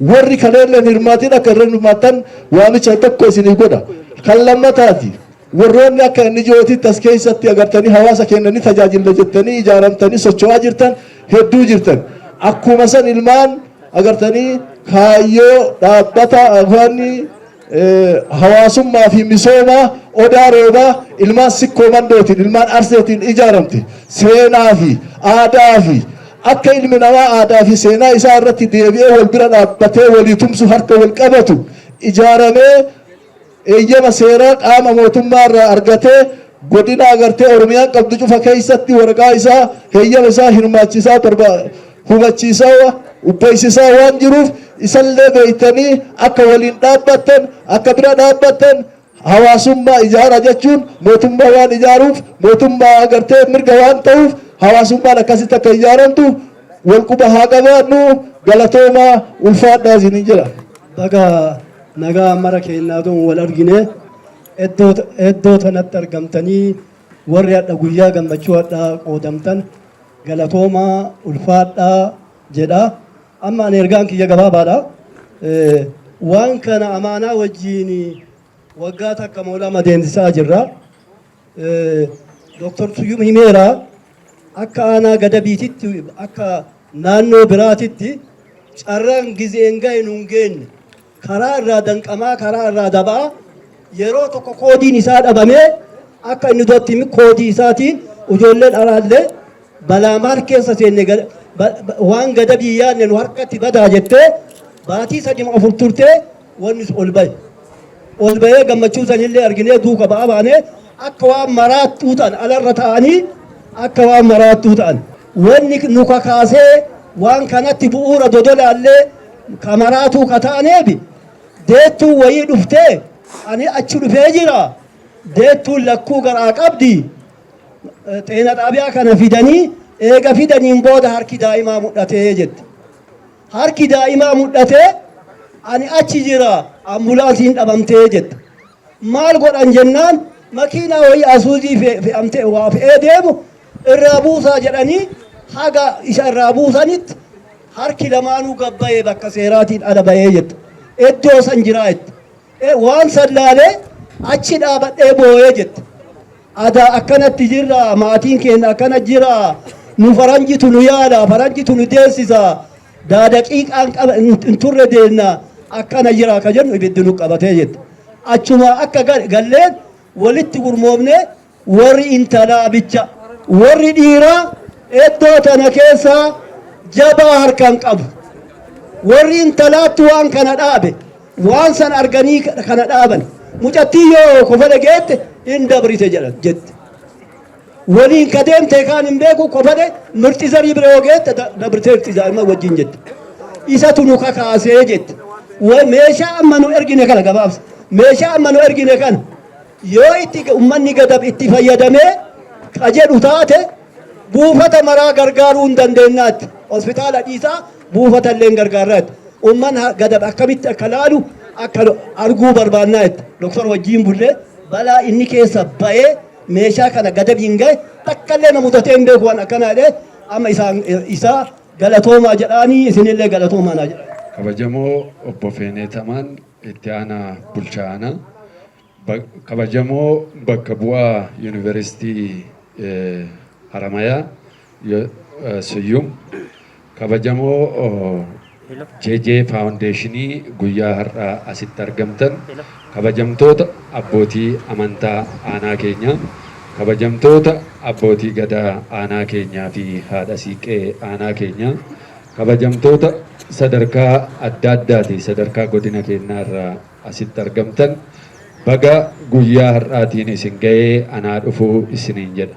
warri kaleelleen hirmaatiin akka irra hirmaattan waamicha tokko isiniif godha. Kan lammataati, warroonni akka inni jootitti as keessatti agartanii hawaasa keenya ni tajaajilla jettanii ijaaramtanii socho'aa jirtan hedduu jirtan. Akkuma san ilmaan agartanii kaayyoo dhaabbata afaanii hawaasummaa fi misoomaa Odaa Roobaa, ilmaan Sikkoo Mandootiin, ilmaan Arseetiin ijaaramte, seenaa fi aadaa fi akka ilmi namaa aadaa fi seenaa isaa irratti deebi'ee wal bira dhaabbatee walii tumsu, harka wal qabatu ijaaramee, eeyyama seeraa qaama mootummaa irraa argatee, godina agartee Oromiyaan qabdu cufa keessatti waraqaa isaa, heeyyama isaa hirmaachisaa, hubachiisaa, beeksisaa waan jiruuf, isallee beektanii akka waliin dhaabbattan, akka bira dhaabbattan. Hawaasummaa ijaara jechuun mootummaa waan ijaaruuf, mootummaa agartee mirga waan ta'uuf, hawaasummaan akkasitti akka ijaaramtu wal quba haa qabaannu. Galatoomaa, ulfaadhaa isiniin jira. Baga nagaa mara keenyaatuun wal argine. Iddoo tanatti argamtanii warri hadha guyyaa gammachuu hadha qoodamtan galatoomaa, ulfaadhaa jedha. Amma ani ergaan kiyya gabaabaadha. Waan kana amaanaa wajjiin waggaa takka moolama deemsisaa jirra. Dooktar Suyyum himeera, akka aanaa Gadabiititti, akka naannoo biraatitti carraan gizeen gahe nuun geenye, karaa irraa danqamaa, karaa irraa dabaa, yeroo tokko koodiin isaa dhabamee, akka inni duratti koodii isaatiin ijoolleen alaallee balaa maal keessa seenne, waan Gadabii yaadne nu harkatti badaa jettee baatii 3 4 turtee wanni ol bahe. Ol bahee gammachuu sanillee arginee duuka ba'aa baanee akka waan maraattuu ta'an alarra ta'anii akka waan maraattuu ta'an. Wanni nu kakaasee waan kanatti bu'uura Dodolaallee kamaraatuu ka ta'aneefi deettuun wayii dhuftee, ani achi dhufee jira, deettuun lakkuu garaa qabdi, xeena xaabiyaa kana fidanii, eega fidaniin booda harki daa'imaa mul'atee jette. Harki daa'imaa mul'atee, ani achi jira, ambulaansiin dhabamtee jette. Maal godhan jennaan Makiinaa wayii asuuzii fe'amtee waa fe'ee deemu irraa buusaa jedhanii haga isa irraa buusanitti harki lamaanuu gabbayee bakka seeraatiin ala bahee jette. Iddoo san jiraa jette. Waan san laalee achi dhaabadhee booyee jette. Adaa akkanatti jirra, maatiin keenya akkana jira, nu faranjitu nu yaala, faranjitu nu deessisa, daa daqiiqaan qaba hin turre deenna, akkana jira ka jennu ibiddi nu qabatee jette. Achuma akka galleen walitti gurmoofne, warri intalaa bicha, warri dhiiraa iddoo tana keessaa jabaa harkaan qabu. Warri intalaatti waan kana dhaabe, waan san arganii kana dhaaban. Mucattii yoo kofale geette hin dabrite jedhan jette. Waliin ka deemte kaan hin beeku, kofale mirxi zarii bira yoo geette dabritee daa'ima wajjin jette. Isatu nu kakaasee jette. Meeshaa amma nu ergine kana gabaabsa. Meeshaa amma nu ergine kana yoo itti ummanni Gadab itti fayyadamee ka jedhu taate, buufata maraa gargaaruu hin dandeenyaatti. Hospitaala dhiisaa, buufata illee hin gargaarraatti. Ummanni Gadab akkamitti akka laalu akka arguu barbaannaatti. Doktor wajjin bullee balaa inni keessa ba'ee meeshaa kana Gadabiin gahe takka illee na mudatee hin beeku waan akkanaa jedhee, amma isaan isaa galatoomaa jedhaanii, isinillee galatoomaa naa jedhan. Kabajamoo Obbo Feenee Tamaan, itti aanaa bulchaa aanaa, kabajamoo bakka bu'aa Yuunivarsiitii Haramayaa Suyyum, kabajamoo JJ Faawundeeshinii guyyaa har'aa asitti argamtan, kabajamtoota abbootii amantaa aanaa keenyaa, kabajamtoota abbootii gadaa aanaa keenyaa fi haadha siiqqee aanaa keenyaa, kabajamtoota sadarkaa adda addaati sadarkaa godina keenyaa irraa asitti argamtan, baga guyyaa har'aatiin isin ga'ee, anaa dhufuu isiniin jedha.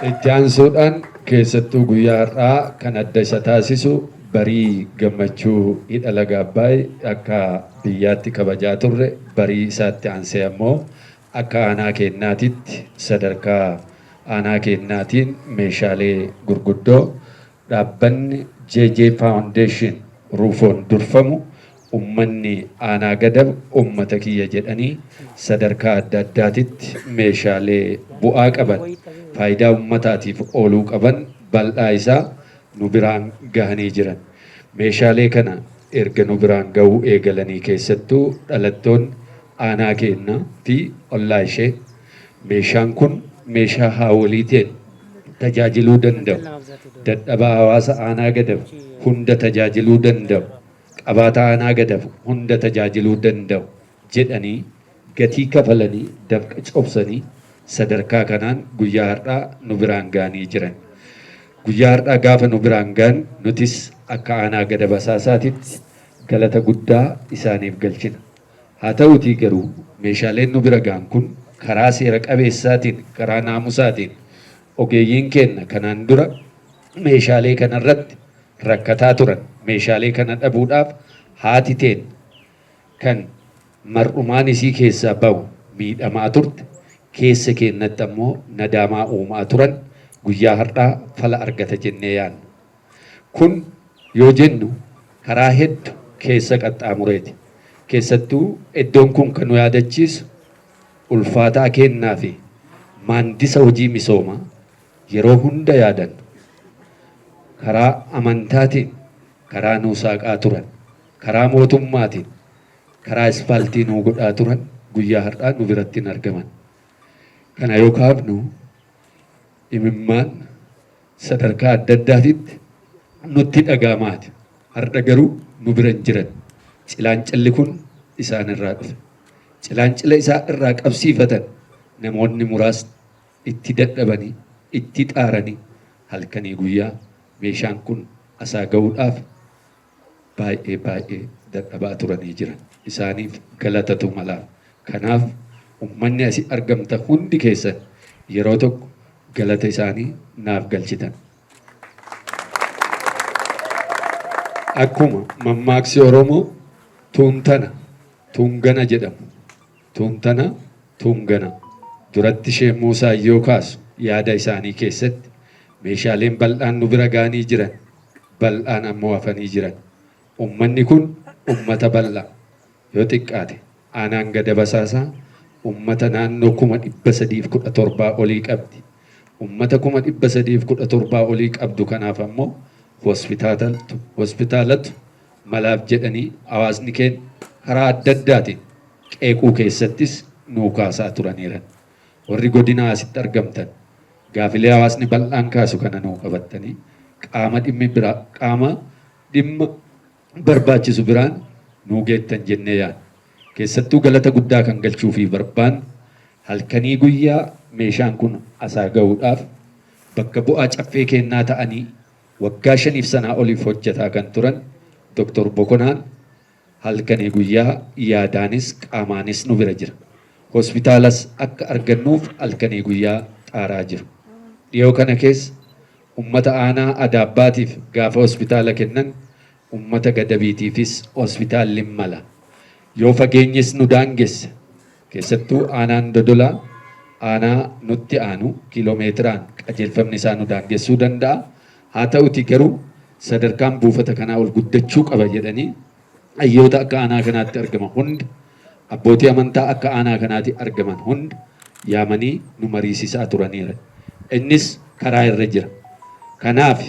Itti aansuudhaan, keessattuu guyyaa har'aa kan adda isa taasisu barii gammachuu hidha laga Abbaay akka biyyaatti kabajaa turre, barii isaatti aansee ammoo akka aanaa keennaatitti sadarkaa aanaa keennaatiin meeshaalee gurguddoo dhaabbanni JJ Foundation Ruufoon durfamu, ummanni aanaa Gadab ummata kiyya jedhanii sadarkaa adda addaatitti meeshaalee bu'aa qaban, faayidaa ummataatiif ooluu qaban bal'aa isaa nu biraan gahanii jiran. Meeshaalee kana erga nu biraan gahuu eegalanii, keessattuu dhalattoonni aanaa keennaa fi ollaa ishee, meeshaan kun meeshaa haawolii teen tajaajiluu danda'u, dadhabaa hawaasa aanaa Gadab hunda tajaajiluu danda'u, qabaata aanaa Gadab hunda tajaajiluu danda'u jedhanii gatii kafalanii, dafqa cobsanii sadarkaa kanaan guyyaa har'aa nu biraan gahanii jiran. Guyyaa har'aa gaafa nu biraan gahan, nutis akka aanaa Gadab Asaasaatitti galata guddaa isaaniif galchina. Haa ta'uutii garuu meeshaaleen nu bira gahan kun karaa seera qabeessaatiin, karaa naamusaatiin, ogeeyyiin keenna kanaan dura meeshaalee kanarratti rakkataa turan, meeshaalee kana dhabuudhaaf haati teen kan mar'umaan isii keessaa bahu miidhamaa turte, keessa keennatti ammoo nadaamaa uumaa turan, guyyaa har'aa fala argata jennee yaanna. Kun yoo jennu karaa heddu keessa qaxxaamureeti. Keessattuu iddoon kun kan nu yaadachiisu ulfaataa keennaa fi maandisa hojii misoomaa yeroo hunda yaadannu. Karaa amantaatiin karaa nuu saaqaa turan, karaa mootummaatiin karaa ispaaltii nuu godhaa turan guyyaa har'aa nu biratti hin argaman. Kana yoo kaafnu imimmaan sadarkaa adda addaatitti nutti dhaga'amaati. Har'a garuu nu bira hin jiran. Cilaancilli kun isaan irraa dhufe. Cilaancila isaa irraa qabsiifatan namoonni muraasni itti dadhabanii, itti xaaranii, halkanii guyyaa meeshaan kun asaa ga'uudhaaf baay'ee baay'ee dadhabaa turanii jiran. Isaaniif galatatu malaaf. Kanaaf ummanni asii argamtan hundi keessan yeroo tokko galata isaanii naaf galchitan. Akkuma mammaaksi Oromoo "tuuntana tuungana" jedhamu, tuuntana tuungana duratti Sheek Muusaa yoo kaasu yaada isaanii keessatti, meeshaaleen bal'aan nu bira ga'anii jiran, bal'aan ammoo hafanii jiran. Ummanni kun ummata bal'aa, yoo xiqqaate Aanaan Gadab Asaasaa uummata naannoo 317,000 olii qabdi. Uummata 317,000 olii qabdu kanaaf ammoo hospitaalatu malaaf jedhanii hawaasni keenya karaa adda addaatiin qeequu keessattis nuu kaasaa turaniiran. Warri godinaa asitti argamtan gaafilee hawaasni bal'aan kaasu kana nuu qabattanii qaama dhimmi biraa qaama dhimma barbaachisu biraan nuu geettan jennee yaadna. Keessattuu galata guddaa kan galchuufii barbaannu halkanii guyyaa meeshaan kun asaa gahuudhaaf bakka bu'aa caffee keennaa ta'anii waggaa shaniif sanaa oliif hojjataa kan turan Doktor Bokonaan halkanii guyyaa yaadaanis qaamaanis nu bira jira. Hospitaalas akka argannuuf halkanii guyyaa xaaraa jiru. Dhiyoo kana keessa ummata aanaa Adaabbaatiif gaafa hospitaala kennan ummata Gadabiitiifis hospitaalli hin mala. Yoo fageenyis nu daangesse keessattuu aanaan Dodolaa aanaa nutti aanu kiiloomeetiraan qajeelfamni isaa nu daangessuu danda'a. Haa ta'utii garuu sadarkaan buufata kanaa ol guddachuu qaba jedhanii hayyoota akka aanaa kanaatti argaman hunda, abbootii amantaa akka aanaa kanaati argaman hunda yaamanii nu mariisisaa turaniira. Innis karaa irra jira. Kanaaf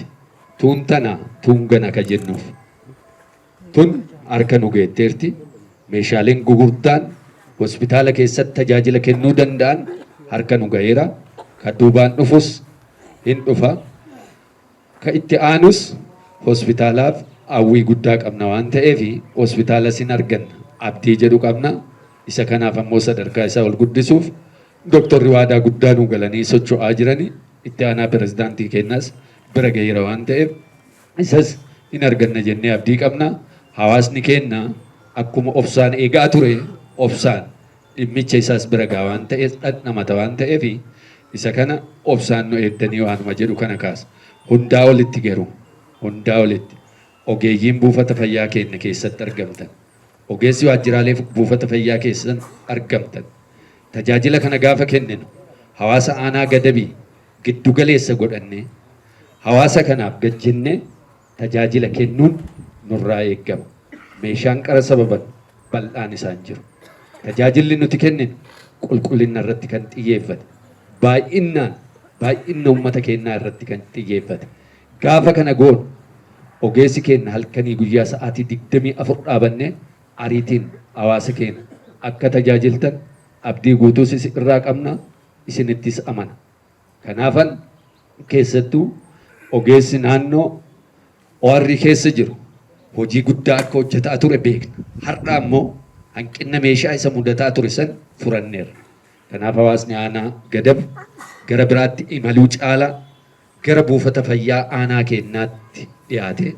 tuun tana tuun gana ka jennuuf. Tun harka nu geetteerti. Meeshaaleen gugurdaan hospitaala keessatti tajaajila kennuu danda'an harka nu gaheera. Ka duubaan dhufus hin dhufa. Ka itti aanus hospitaalaaf hawwii guddaa qabna waan ta'eef hospitaalas hin arganna abdii jedhu qabna. Isa kanaaf ammoo sadarkaa isaa ol guddisuuf doktorri waadaa guddaa nuu galanii socho'aa jirani. Itti aanaa pirezidaantii keenyaas bira gaheera waan ta'eef isas hin arganna jennee abdii qabna. Hawaasni keenya akkuma obsaan eegaa ture obsaan dhimmicha isaas bira ga'a waan ta'eef dhandhamata waan ta'eef isa kana obsaan nu eeddanii waanuma jedhu kana kaasa. Hundaa olitti garuu hundaa olitti ogeeyyiin buufata fayyaa keenya keessatti argamtan ogeessi waajjiraalee buufata fayyaa keessan argamtan tajaajila kana gaafa kenninu hawaasa aanaa Gadabii giddu galeessa godhannee hawaasa kanaaf gad jennee tajaajila kennuun nurraa eeggama. Meeshaan qara sababan bal'aan isaan jiru. Tajaajilli nuti kenninu qulqullina irratti kan xiyyeeffate, baay'innaan baay'inna uummata keenyaa irratti kan xiyyeeffate. Gaafa kana goonu ogeessi keenya halkanii guyyaa sa'aatii 24 dhaabannee ariitiin hawaasa keenya akka tajaajiltan abdii guutuus isin irraa qabna, isinittis amana. Kanaafan keessattuu ogeessi naannoo OR keessa jiru hojii guddaa akka hojjetaa ture beekna. Har'a ammoo hanqina meeshaa isa mudataa ture san furanneerra. Kanaaf hawaasni aanaa Gadab gara biraatti imaluu caalaa gara buufata fayyaa aanaa keenyaatti dhiyaatee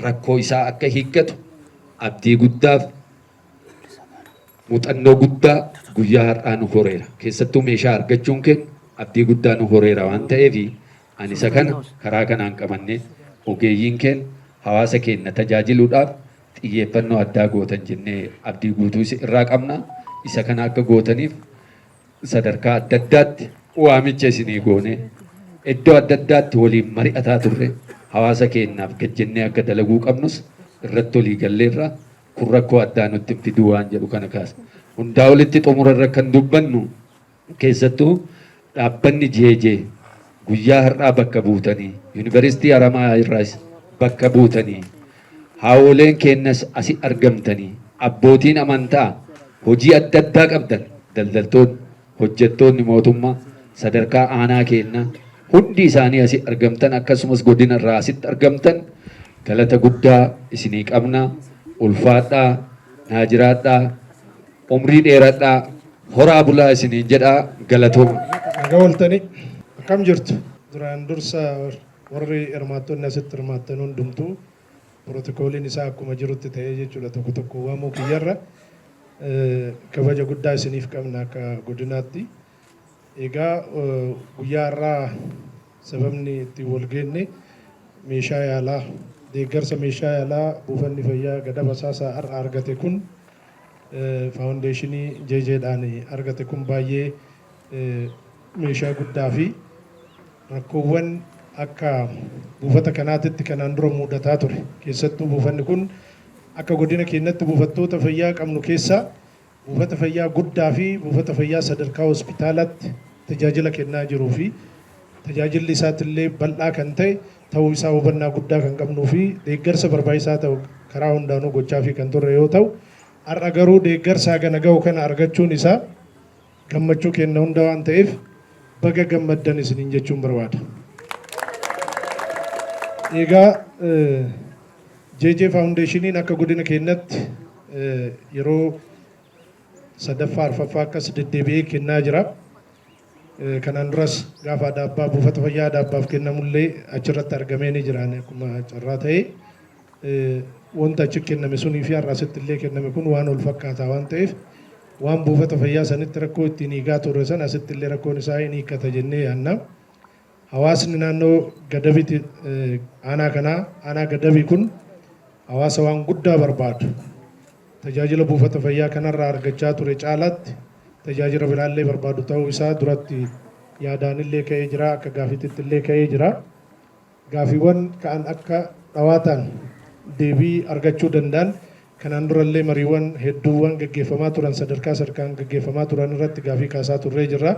rakkoo isaa akka hiikkatu abdii guddaaf muuxannoo guddaa guyyaa har'aa nu horeera. Keessattuu meeshaa argachuun keenya abdii guddaa nu horeera waan ta'eef ani isa kana karaa kanaan qabannee ogeeyyiin keenya hawaasa keenya tajaajiluudhaaf xiyyeeffannoo addaa gootan jennee abdii guutuu irraa qabna. Isa kana akka gootaniif sadarkaa adda addaatti waamicha isinii goone iddoo adda addaatti waliin mari'ataa turre hawaasa keenyaaf gad jennee akka dalaguu qabnus irratti walii galleerra. Kun rakkoo addaa nutti hin fiduu waan jedhu kana kaasa. Hundaa olitti xumura irra kan dubbannu keessattuu dhaabbanni JJ guyyaa har'aa bakka buutanii Yuunivarsiitii Haramayaa irraas bakka buutanii haawwoleen keenyas asi argamtanii abbootiin amantaa hojii adda addaa qabdan daldaltoonni hojjettoonni mootummaa sadarkaa aanaa keenyaa hundi isaanii asi argamtan akkasumas godina irraa asitti argamtan galata guddaa isinii qabna. Ulfaadhaa, naa jiraadhaa, umrii dheeradhaa, horaa bulaa isiniin jedhaa galatooma. Nagaa ooltanii akkam jirtu? Duraan dursa warri hirmaattonni asitti hirmaattan hundumtuu pirotikooliin isaa akkuma jirutti ta'ee jechuudha tokko tokko waamuu kiyyarra kabaja guddaa isiniif qabna akka godinaatti. Egaa guyyaa har'aa sababni ittiin wal geenne meeshaa yaalaa deeggarsa meeshaa yaalaa buufanni fayyaa Gadab Asaasaa har'a argate kun faawundeeshinii JJ dhaan argate kun baay'ee meeshaa guddaa fi rakkoowwan akka buufata kanaatitti kanaan dura muudataa ture. Keessattuu buufanni kun akka godina keenyatti buufattoota fayyaa qabnu keessaa Buufata fayyaa guddaa fi buufata fayyaa sadarkaa hospitaalaatti tajaajila kennaa jiruu fi tajaajilli isaatillee bal'aa kan ta'e ta'uu isaa hubannaa guddaa kan qabnuu fi deeggarsa barbaachisaa ta'u karaa hundaanuu gochaafii kan turre yoo ta'u, har'a garuu deeggarsa hagana gahu kana argachuun isaa gammachuu keenna hunda waan ta'eef baga gammaddan isiniin jechuun barbaada. Egaa JJ Foundationiin akka godina keennatti yeroo sadaffaa arfaffaa akkas deddeebi'ee kennaa jira. Kanaan duras gaafa Adaabbaa buufata fayyaa Adaabbaaf kennamullee achirratti argamee ni jira akkuma carraa ta'ee. Wanta achi kenname sunii fi har'a asitti illee kenname kun waan wal fakkaataa waan ta'eef waan buufata fayyaa sanitti rakkoo ittiin hiikaa turre san asitti illee rakkoon isaa hin hiikkata jennee yaadna. Hawaasni naannoo Gadabiiti aanaa kanaa aanaa Gadabii kun hawaasa waan guddaa barbaadu. Tajaajila buufata fayyaa kanarraa argachaa ture caalaatti tajaajila biraallee barbaadu ta'uu isaa duratti yaadaanillee ka'ee jira akka gaafiitittillee ka'ee jira. Gaafiiwwan ka'an akka dhawaataan deebii argachuu danda'an kanaan durallee mariiwwan hedduuwwan gaggeeffamaa turan sadarkaa sadarkaan gaggeeffamaa turan irratti gaafii kaasaa turree jirra.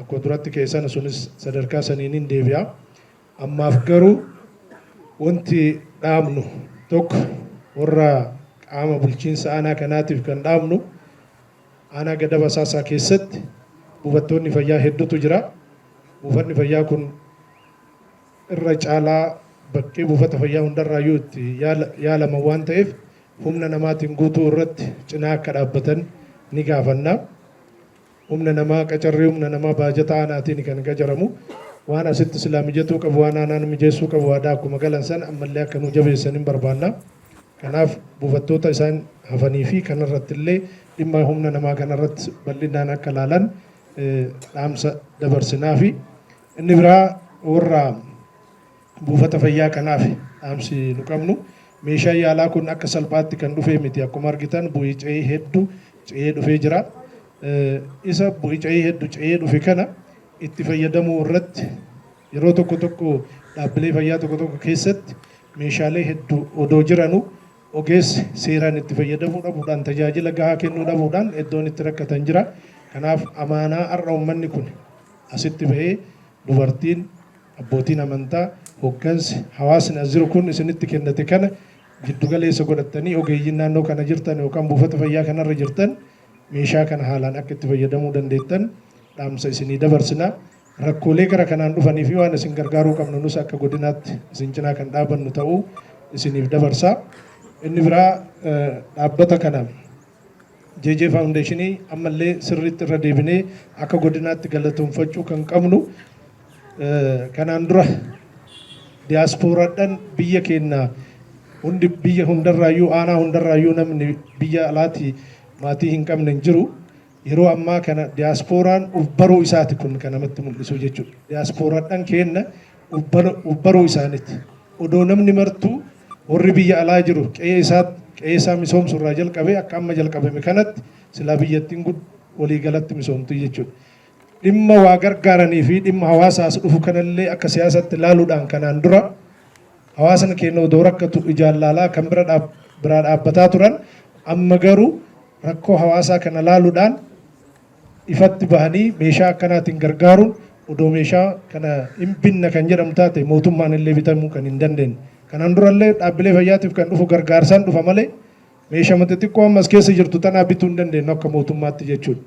Akkuma duratti ka'e sana sunis sadarkaa saniinin deebi'a. Ammaaf garuu wanti dhaamnu tokko warra qaama bulchiinsa aanaa kanaatiif kan dhaamnu aanaa Gadab Asaasaa keessatti buufattoonni fayyaa hedduutu jira. Buufatni fayyaa kun irra caalaa bakkee buufata fayyaa hundarraayyuu itti yaalaman waan ta'eef humna namaatiin guutuu irratti cinaa akka dhaabbatan ni gaafanna. Humna namaa qacarrii humna namaa baajata aanaatiin kan qacaramu. Waan asitti silaa mijatuu qabu waan aanaan mijeessuu qabu waadaa akkuma galan sana ammallee akka nuu jabeessan hin barbaanna. Kanaaf buufattoota isaan hafanii fi kanarratti illee dhimma humna namaa kanarratti bal'inaan akka laalan dhaamsa dabarsinaafi. Inni biraa warra buufata fayyaa kanaaf dhaamsi nu qabnu meeshaan yaalaa kun akka salphaatti kan dhufee miti. Akkuma argitan bu'ii ce'ii hedduu ce'ee dhufee jira. Isa bu'ii ce'ii hedduu ce'ee dhufe kana itti fayyadamuu irratti yeroo tokko tokko dhaabbilee fayyaa tokko tokko keessatti meeshaalee hedduu odoo jiranu ogeessi seeraan itti fayyadamuu dhabuudhaan tajaajila gahaa kennuu dhabuudhaan iddoon itti rakkatan jira. Kanaaf amaanaa har'a uummanni kun asitti bahee dubartiin, abbootiin amantaa, hoggansi, hawaasni as jiru kun isinitti kennate kana giddugaleessa godhattanii ogeeyyiin naannoo kana jirtan yookaan buufata fayyaa kanarra jirtan meeshaa kana haalaan akka itti fayyadamuu dandeettan dhaamsa isinii dabarsina. Rakkoolee gara kanaan dhufanii fi waan isin gargaaruu qabnu nus akka godinaatti isin cinaa kan dhaabannu ta'uu isiniif dabarsa. Inni biraa dhaabbata kana JJ Foundationii ammallee sirriitti irra deebinee akka godinaatti galatoomfachuu kan qabnu kanaan dura diyaaspooraadhaan biyya keenya hundi biyya hundarraayyuu aanaa hundarraayyuu namni biyya alaatii maatii hin qabne hin jiru. Yeroo ammaa kana diyaaspooraan uf baruu isaati kun kan namatti mul'isu jechuudha. Diyaaspooraadhaan keenna uf baruu isaaniiti. Odoo namni martuu warri biyya alaa jiru qe'ee isaa qe'ee isaa misoomsu irraa jalqabee akka amma jalqabame kanatti silaa biyyattiin waliigalatti misoomtu jechuudha. Dhimma waa gargaaranii fi dhimma hawaasaa as dhufu kanallee akka siyaasatti ilaaluudhaan kanaan dura hawaasni keenya odoo rakkatu ijaan laalaa kan bira biraa dhaabbataa turan amma garuu rakkoo hawaasaa kana laaluudhaan ifatti bahanii meeshaa akkanaatiin gargaaruun odoo meeshaa kana hin binna kan jedhamu taate mootummaan illee bitamuu kan hin dandeenye. Kanaan durallee dhaabbilee fayyaatiif kan dhufu gargaarsaan dhufa malee meeshaa xixiqqoo ammas keessa jirtu tanaa bituu hin dandeenyu akka mootummaatti jechuudha.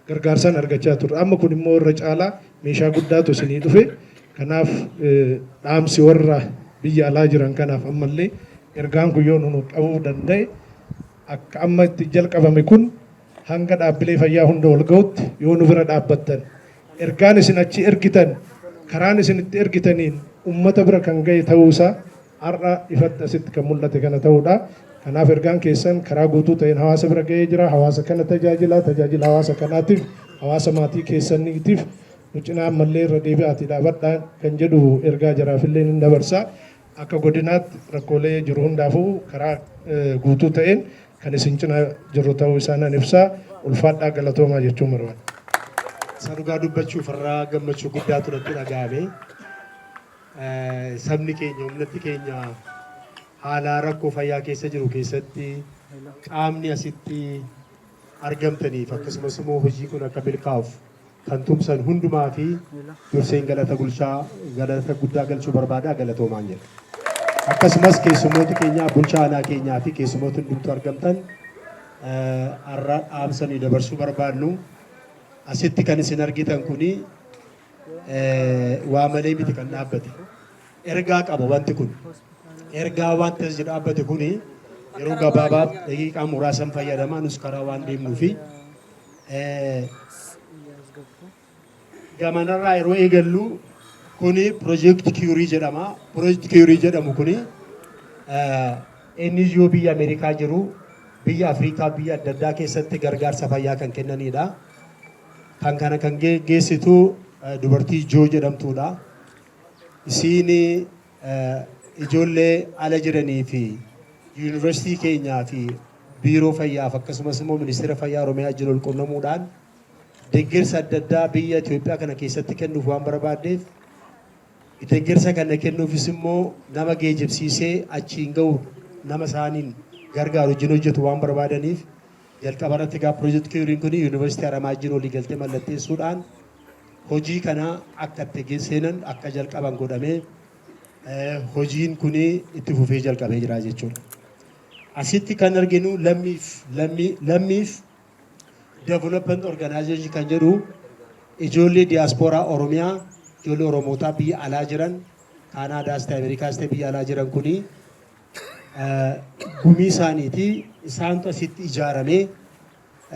Gargaarsaan argachaa turre. Amma kun immoo irra caalaa meeshaa guddaatu isinii dhufe. Kanaaf dhaamsi warra biyya alaa jiran kanaaf ammallee ergaan kun yoo nu qabuu danda'e akka amma itti jalqabame kun hanga dhaabbilee fayyaa hunda wal ga'utti yoo nu bira dhaabbattan ergaan isin achi ergitan karaan isin itti ergitaniin ummata bira kan ga'e ta'uusaa har'a ifatti asitti kan mul'ate kana ta'uudha. Kanaaf ergaan keessan karaa guutuu ta'een hawaasa bira ga'ee jira. Hawaasa kana tajaajila, tajaajila hawaasa kanaatiif, hawaasa maatii keessaniitiif nu cinaa ammallee irra deebi'aatii dhaabadhaa kan jedhu ergaa jaraafillee ni dabarsa. Akka godinaatti rakkoolee jiru hundaafuu karaa guutuu ta'een kan isin cinaa jirru ta'uu isaa nan ibsa. Ulfaadhaa galatoomaa jechuun barbaada. Isa dhugaa dubbachuuf irraa gammachuu guddaatu natti dhaga'ame. Sabni keenya, uummatni keenya haala rakkoo fayyaa keessa jiru keessatti qaamni asitti Argamtaniif akkasumas immoo hojii kun akka milkaa'uuf kan tumsan hundumaa fi durseen galata gulchaa galata guddaa galchuu barbaada, galatoomaan jedha. Akkasumas keessummoota keenyaa, bulchaa aanaa keenyaa fi keessummoota hundumtuu argamtan, har'a dhaamsanii dabarsuu barbaadnu asitti kan isin argitan kuni waa malee miti kan dhaabbate. Ergaa qaba wanti kun. Ergaa wanta as dhaabbate kuni yeroo gabaabaaf daqiiqaa muraasan fayyadamaa, nus karaa waan deemnuu fi gamanarraa yeroo eegallu kuni Project Curie jedhama. Project Curie jedhamu kuni NGO biyya Ameerikaa jiru, biyya Afrikaa biyya adda addaa keessatti gargaarsa fayyaa kan kennanidha. Kan kana kan geessitu dubartii Joo jedhamtuudha. Isiin ijoollee ala jiranii fi yuunivarsiitii keenyaa fi biiroo fayyaaf akkasumas immoo ministeera fayyaa Oromiyaa wajjin wal quunnamuudhaan deeggarsa adda addaa biyya Itoophiyaa kana keessatti kennuuf waan barbaaddeef, deeggarsa kana kennuufis immoo nama geejibsiisee achiin gahu, nama isaaniin gargaaru wajjin hojjetu waan barbaadaniif, jalqaba irratti egaa Project Curien kun yuunivarsiitii Haramaa wajjin walii galtee mallatteessuudhaan hojii kana akka itti seenan, akka jalqaban godhamee hojiin kun itti fufee jalqabee jira jechuudha. Asitti kan arginu Lammiif Development Organization kan jedhu, ijoollee diyaaspooraa Oromiyaa, ijoollee Oromootaa biyya alaa jiran, Kaanaadaas ta'e Ameerikaas ta'e biyya alaa jiran kuni gumii isaaniiti. Isaantu asitti ijaaramee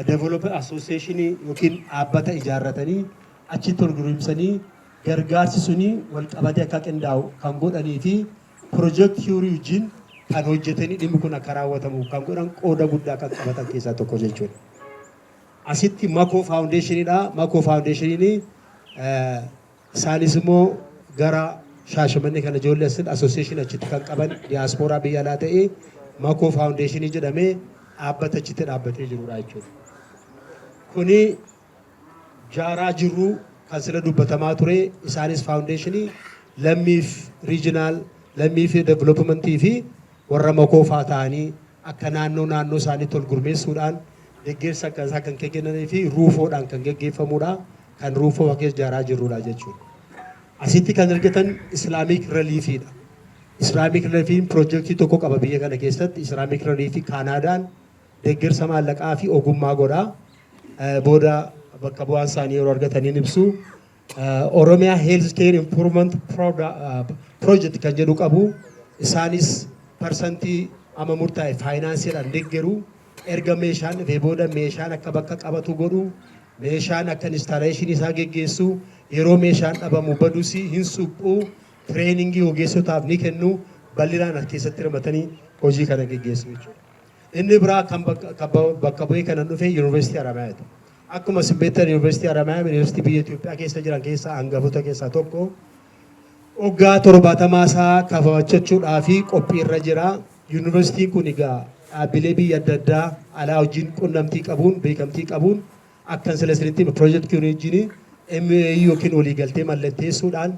Development Association yookiin dhaabbata ijaarratanii achitti wal gurmeessanii gargaarsi suni wal qabatee akka qindaa'u kan godhanii fi Project Curie wajjin kan hojjetanii dhimmi kun akka raawwatamu kan godhan, qooda guddaa kan qabatan keessaa tokko jechuudha. Asitti Makoo Foundationiidha. Makoo Foundationiin isaanis immoo gara Shaashamannee kana ijoollee asitti association achitti kan qaban, diyaaspooraa biyya alaa ta'ee Makoo Foundationii jedhamee dhaabbata achitti dhaabbatee jirudha jechuudha. Kuni jaaraa jirru kan sila dubbatamaa ture. Isaanis foundationii Lammiif regional Lammiif developmentii fi warra Makoo faa ta'anii akka naannoo naannoo isaaniitti ol gurmeessuudhaan deeggarsa akkasaa kan kennanii fi ruufoodhaan kan geggeeffamudha. Kan ruufoo keessa jaaraa jirrudha jechuudha. Asitti kan argatan Islamic Reliefiidha. Islamic Reliefiin piroojeektii tokko qaba biyya kana keessatti. Islamic Reliefii Kaanaadaan deeggarsa maallaqaa fi ogummaa godha. Booda bakka bu'aan isaanii yeroo argataniin ibsu. Oromiyaa Health Care Improvement Project kan jedhu qabu. Isaanis parsantii amma murtaa'e faayinaansiidhaan deeggaru. Erga meeshaan dhufee booda meeshaan akka bakka qabatu godhu. Meeshaan akka installationii isaa geggeessu. Yeroo meeshaan dhabamu badus hin suphuu. Trainingii ogeessotaaf ni kennu. Bal'inaan as keessatti hirmatanii hojii kana geggeessu jechuudha. Inni biraa kan bakka bu'ee kana dhufe Yuunivarsiitii Haramayaati. Akkuma isin beektan, Yuunivarsiitii Haramayaa yuunivarsiitii biyya Itoophiyaa keessa jiran keessaa hangafoota keessaa tokko. Waggaa 70 isaa kabajachuudhaa fi qophii irra jira. Yuunivarsiitiin kun egaa dhaabbilee biyya adda addaa alaa wajjin qunnamtii qabuun, beekamtii qabuun, akkan sila isinitti hime Project Curie wajjin MOU yookiin waliigaltee mallatteessuudhaan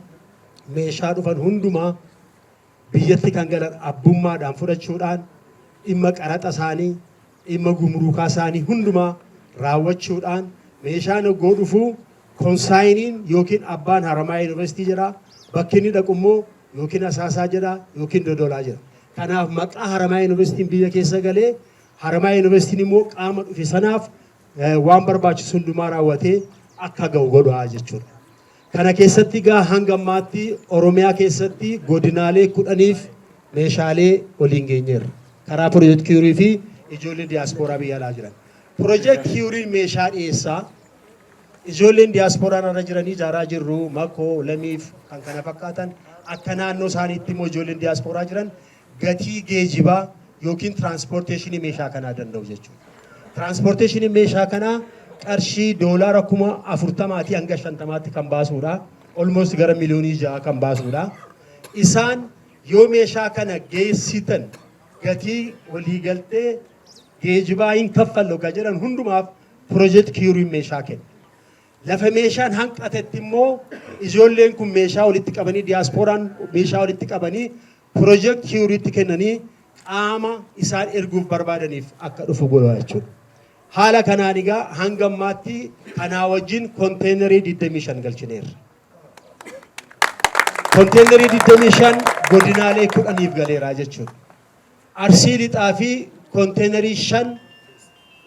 meeshaa dhufan hundumaa biyyatti kan galan abbummaadhaan fudhachuudhaan dhimma qaraxa isaanii, dhimma gumruukaa isaanii hundumaa raawwachuudhaan, meeshaan hoggoo dhufu consigneeiin yookiin abbaan Haramaa Yuunivarsiitii jedha, bakki inni dhaqu immoo yookiin Asaasaa jedha yookiin Dodolaa jedha. Kanaaf maqaa Haramaa Yuunivarsiitiin biyya keessa galee, Haramaa Yuunivarsiitiin immoo qaama dhufe sanaaf waan barbaachisu hundumaa raawwatee akka ga'u godha jechuudha. Kana keessatti egaa hanga ammaatti Oromiyaa keessatti godinaalee 10f meeshaalee waliin geenyeerra. Karaa Project Curie fi ijoollee diyaaspooraa biyya alaa jiran. Project Curien meeshaa dhiyeessaa. Ijoolleen diyaasporaan irra jiranii ijaaraa jirru, Makoo, Lamiif kan kana fakkaatan, akka naannoo isaaniitti immoo ijoolleen diyaasporaa jiran gatii geejibaa yookiin transportationii meeshaa kanaa danda'u jechuudha. Transportationii meeshaa kanaa qarshii doolaara 40,000tii hanga 50tti kan baasuudha. Almost gara miliyoonii 6 kan baasuudha. Isaan yoo meeshaa kana geessitan gatii waliigaltee geejibaa hin kaffallu kan jedhan hundumaaf Project Curien meeshaa kenna. Lafa meeshaan hanqatetti immoo ijoolleen kun meeshaa walitti qabanii, diyaaspooraan meeshaa walitti qabanii Project Curietti kennanii qaama isaan erguuf barbaadaniif akka dhufu godha jechuudha. Haala kanaan egaa hanga ammaatti kanaa wajjin konteenarii 25 galchineerra. Konteenarii 25 godinaalee 10f galeera jechuudha. Arsii Lixaa fi konteenarii 5,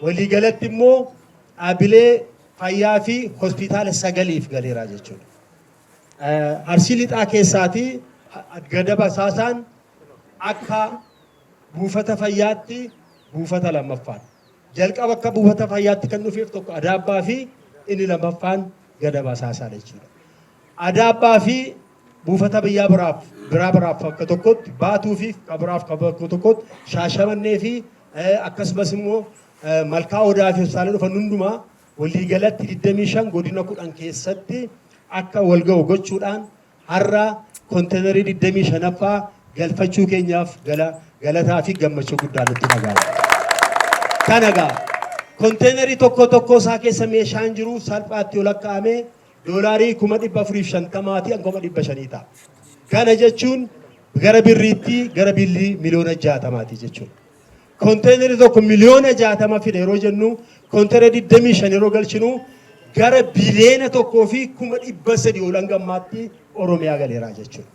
waliigalatti immoo dhaabbilee fayyaa fi hospitaala 9f galeera jechuudha. Arsii Lixaa keessaatii Gadab Asaasaan akka buufata fayyaatti buufata lammaffaadha. Jalqaba akka buufata fayyaatti kan dhufeef tokko Adaabbaa fi inni lammaffaan Gadab Asaasaadha jechuudha. Adaabbaa fi buufata biyyaa biraaf biraa biraaf bakka tokkotti, Baatuu fi kabiraaf bakka tokkotti, Shaashamannee fi akkasumas immoo Malkaa Odaa fi hospitaala dhufan hundumaa waliigalatti 25 godina 10 keessatti akka wal ga'u gochuudhaan har'a konteenarii 25ffaa galfachuu keenyaaf galataa fi gammachuu guddaa nutti dhaga'ama. Kana egaa konteenarii tokko tokko isaa keessa meeshaan jiru salphaatti yoo lakkaa'ame doolaarii 450,000 hanga 500,000 ta'a. Kana jechuun gara birriitti gara birrii miliyoona 60ti jechuudha. Konteenarri tokko miliyoona 60 fida yeroo jennu, konteenara 25 yeroo galchinu gara biliyoona 1 fi 300,000 ol hanga ammaatti Oromiyaa galeeraa jechuudha.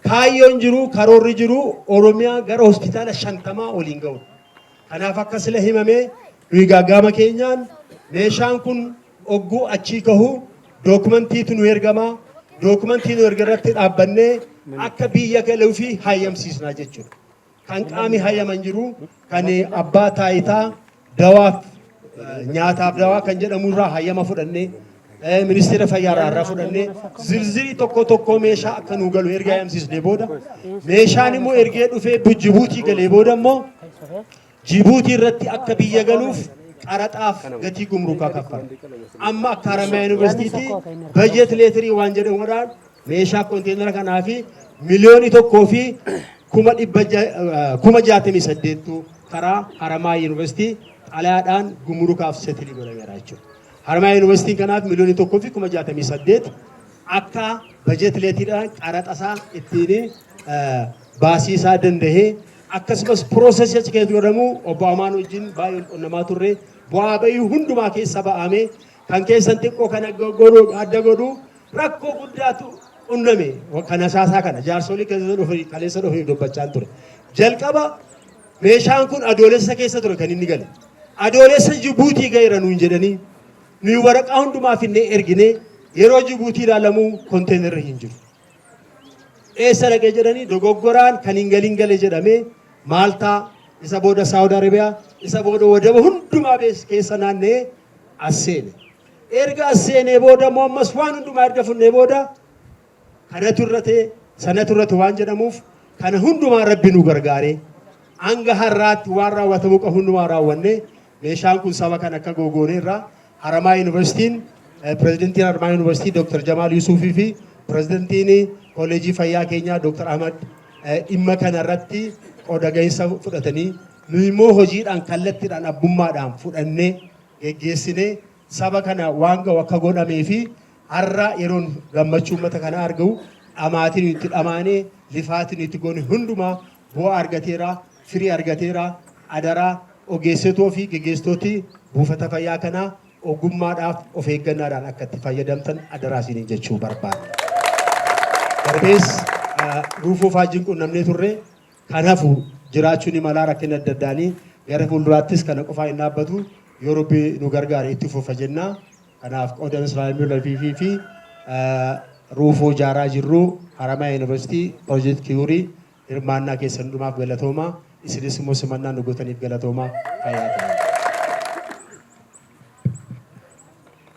Kaayyoon jiru, karoorri jiru Oromiyaa gara hospitaala 50 waliin ga'udha. Kanaaf akka sila himame nuyi gaaggaama keenyaan meeshaan kun ogguu achii kahu dookumantiitu nu ergama. Dookumantii nu erga irratti dhaabbannee akka biyya galuu fi hayyamsiisnaa jechuudha. Kan qaami hayyaman jiru kan abbaa taayitaa dawaaf nyaataaf dawaa kan jedhamu irraa hayyama fudhannee, ministeera fayyaa irraa irraa fudhannee, zirzirii tokko tokko meeshaa akka nuu galu erga hayyamsiisnee booda, meeshaan immoo ergee dhufee Jibuutii galee booda immoo Jibuutii irratti akka biyya galuuf qaraxaaf gatii gumrukaa kaffala. Amma akka Haramaya Yuunivarsiitiitti budget letterii waan jedhamuudhaan meeshaa konteenara kanaa fi 1,068,000tu karaa Haramaya Yuunivarsiitii xalayaadhaan gumrukaaf settle godhameera jechuudha. Haramaya Yuunivarsiitiin kanaaf 1,068,000 akka budget letteriidhaan qaraxa isaa ittiin baasii isaa dandahee, akkasumas processii achi keessatti godhamu obbo Amaan wajjin baay'ee wal qunnamaa turre, bu'aa bahii hundumaa keessa ba'ame. Kan keessan xiqqoo kan godhu adda godhu rakkoo guddaatu qunname. Kan Asaasaa kana jaarsolii keessa dhufanii kaleessa dhufanii dubbachaa ture. Jalqaba meeshaan kun Adoolessa keessa ture kan inni gale. Adoolessa Jibuutii ga'eera nuun jedhanii, nuyi waraqaa hundumaa finnee erginee, yeroo Jibuutii ilaalamu konteenarri hin jiru. Eessa dhaqee jedhanii, dogoggoraan kan hin galin gale jedhamee Maaltaa, isa booda Saawud Arabiyaa, isa booda wadaba hundumaa keessa naanna'ee as seene. Erga as seenee booda immoo ammas waan hundumaa erga funnee booda kanatu irra ta'e, sanatu irra ta'e waan jedhamuuf, kana hundumaa Rabbi nu gargaaree hanga har'aatti waan raawwatamuu qabu hundumaa raawwannee meeshaan kun saba kan akka gogoonee irraa Haramaa Yuunivarsiitiin, pirezidantiin Haramaa Yuunivarsiitii Dr. Jamaal Yusuufii fi pirezidantiin Kolleejii Fayyaa keenyaa Dr. Ahmad dhimma kana irratti qooda gahinsa fudhatanii, nu immoo hojiidhaan kallattiidhaan abbummaadhaan fudhannee geggeessinee saba kana waan ga'u akka godhamee fi har'a yeroon gammachuu uummata kanaa argamu, dhamaatiin itti dhamaanee lifaatiin itti goone hundumaa bu'aa argateera, firii argateera. Adaraa ogeessotoo fi geggeessitooti buufata fayyaa kanaa ogummaadhaaf of eeggannaadhaan akka itti fayyadamtan adaraa isiniin jechuu barbaada. Darbees Ruufoo faajjiin qunnamnee turre, kanafu jiraachuu ni malaa rakkina adda addaanii. Gara fuulduraattis kana qofaa hin dhaabbatu, yoo Rabbi nu gargaare itti fufa jenna. Kanaaf qooda Islaamii Lafiifii fi Ruufoo ijaaraa jirru Haramaya Yuunivarsiitii Project Kiyuurii hirmaannaa keessan hundumaaf galatoomaa. Isinis immoo simannaa nu gootaniif galatoomaa, fayyaa ta'aa.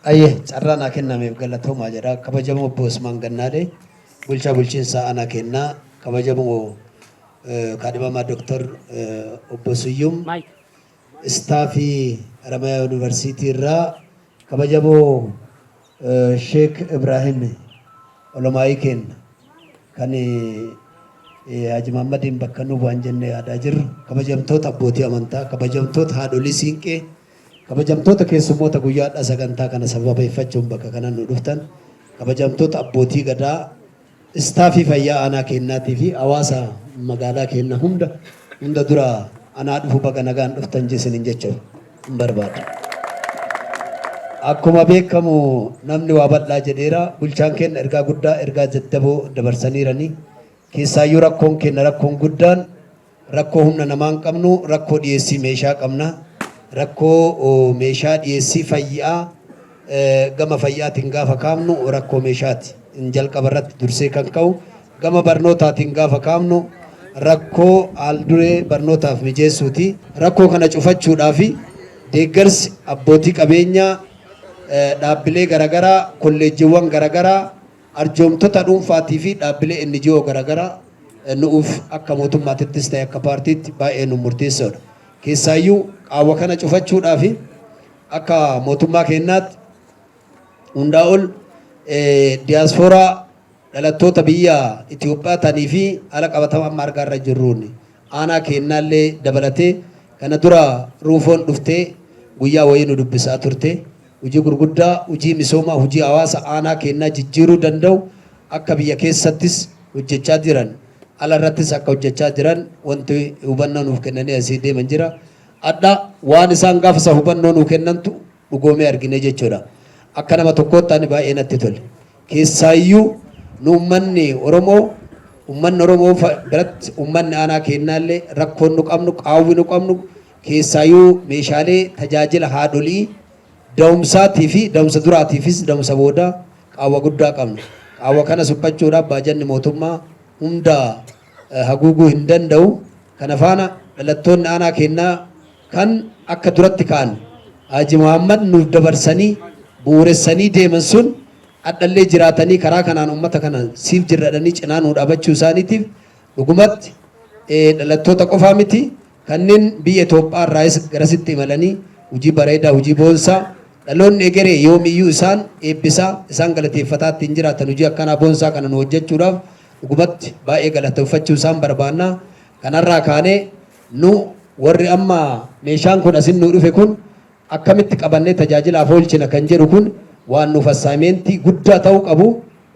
Ayyee, carraa naa kennameef galatoomaa jedha. Kabajamoo Obbo Usmaan Gannaalee, bulchaa bulchiinsa aanaa kennaa, kabajamoo kaadhimamaa Dooktar Obbo Suyyum, istaafii Haramayaa Yuunivarsiitii irraa kabajamoo Sheek Ibraahim, olomaayii kenna kan Haji Mahammadiin bakka nu bu'an jennee yaadaa jirru, kabajamtoota abbootii amantaa, kabajamtoota haadholii siinqee, kabajamtoota keessummoota guyyaadhaa sagantaa kana sababeeffachuun bakka kana nu dhuftan, kabajamtoota abbootii gadaa, istaafii fayyaa aanaa keennaatii fi hawaasa magaalaa keenna hunda, hunda dura anaa dhufu, baga nagaan dhuftan isiniin jechuudha. hin barbaada. Akkuma beekamu namni waa bal'aa jedheera. Bulchaan keenya ergaa guddaa ergaa jajjaboo dabarsaniirani. Keessaayyuu rakkoon keenya rakkoon guddaan rakkoo humna namaa hin qabnu, rakkoo dhiyeessii meeshaa qabna. Rakkoo meeshaa dhiyeessii fayyaa gama fayyaatiin gaafa kaafnu rakkoo meeshaati. In jalqaba irratti dursee kan ka'u gama barnootaatiin gaafa kaafnu rakkoo haal-duree barnootaaf mijeessuuti. Rakkoo kana cufachuudhaaf deeggarsi abbootii qabeenyaa, dhaabbilee garagaraa, kolleejjiiwwan garagaraa, arjoomtota dhuunfaatii fi dhaabbilee NGO garagaraa nu'uuf akka mootummaatittis ta'e akka paartiitti baay'ee nu murteessoodha. Keessaayyuu qaawwa kana cufachuudhaaf akka mootummaa keenyaatti hundaa ol diyaaspooraa dhalattoota biyya Itoophiyaa ta'anii fi haala qabatama amma argaa irra jirruun aanaa keennaallee dabalatee kana dura ruufoon dhuftee guyyaa wayii nu dubbisaa turte. Hojii gurguddaa, hojii misoomaa, hojii hawaasa aanaa keennaa jijjiiruu danda'u akka biyya keessattis hojjechaa jiran, ala irrattis akka hojjechaa jiran wanti hubannoo nuuf kennanii asii deeman jira. Adha waan isaan gaafa isa hubannoo nuu kennantu dhugoomee argine jechuudha. Akka nama tokkootti ani baay'ee natti tole. Keessaayyuu nu ummanni Oromoo ummanni Oromoo biratti ummanni aanaa keennaallee rakkoon nu qabnu qaawwi nu qabnu keessaayyuu meeshaalee tajaajila haadholii da'umsaatii fi da'umsa duraatiifis da'umsa boodaa qaawwa guddaa qabna. Qaawwa kana suphachuudhaaf baajanni mootummaa hunda haguuguu hin danda'u. Kana faana dhalattoonni aanaa keennaa kan akka duratti ka'an Haaji Muhammad nuuf dabarsanii bu'uuressanii deeman sun adhallee jiraatanii karaa kanaan ummata kana siif jirra jedhanii cinaa nuu dhaabachuu isaaniitiif dhugumatti dhalattoota qofaa miti kanneen biyya Itoophiyaa irraayis garasitti imalanii hojii bareedaa hojii boonsaa dhaloonni egeree yoomiyyuu isaan eebbisaa isaan galateeffataa ittiin jiraatan hojii akkanaa boonsaa kana nu hojjechuudhaaf dhugumatti baay'ee galateeffachuu isaan barbaanna. Kanarraa kaanee nu warri amma meeshaan kun asin nu dhufe kun akkamitti qabannee tajaajilaaf oolchina kan jedhu kun waan nuuf assaaymeentii guddaa ta'uu qabu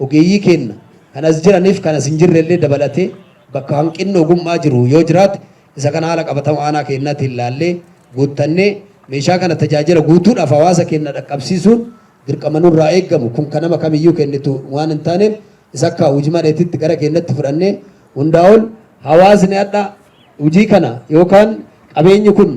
ogeeyyii keenna kan as jiraniif kan as hin jirrellee dabalatee bakka hanqinni ogummaa jiru yoo jiraate isa kana haala qabatama aanaa keennaatiin laallee guuttannee meeshaa kana tajaajila guutuudhaaf hawaasa keenna dhaqqabsiisuun dirqama nurraa eeggamu kun kan nama kamiyyuu kennitu waan hin taaneef isa akka hojii mareetitti gara keennatti fudhannee hundaa ol hawaasni hadha hojii kana yookaan qabeenyi kun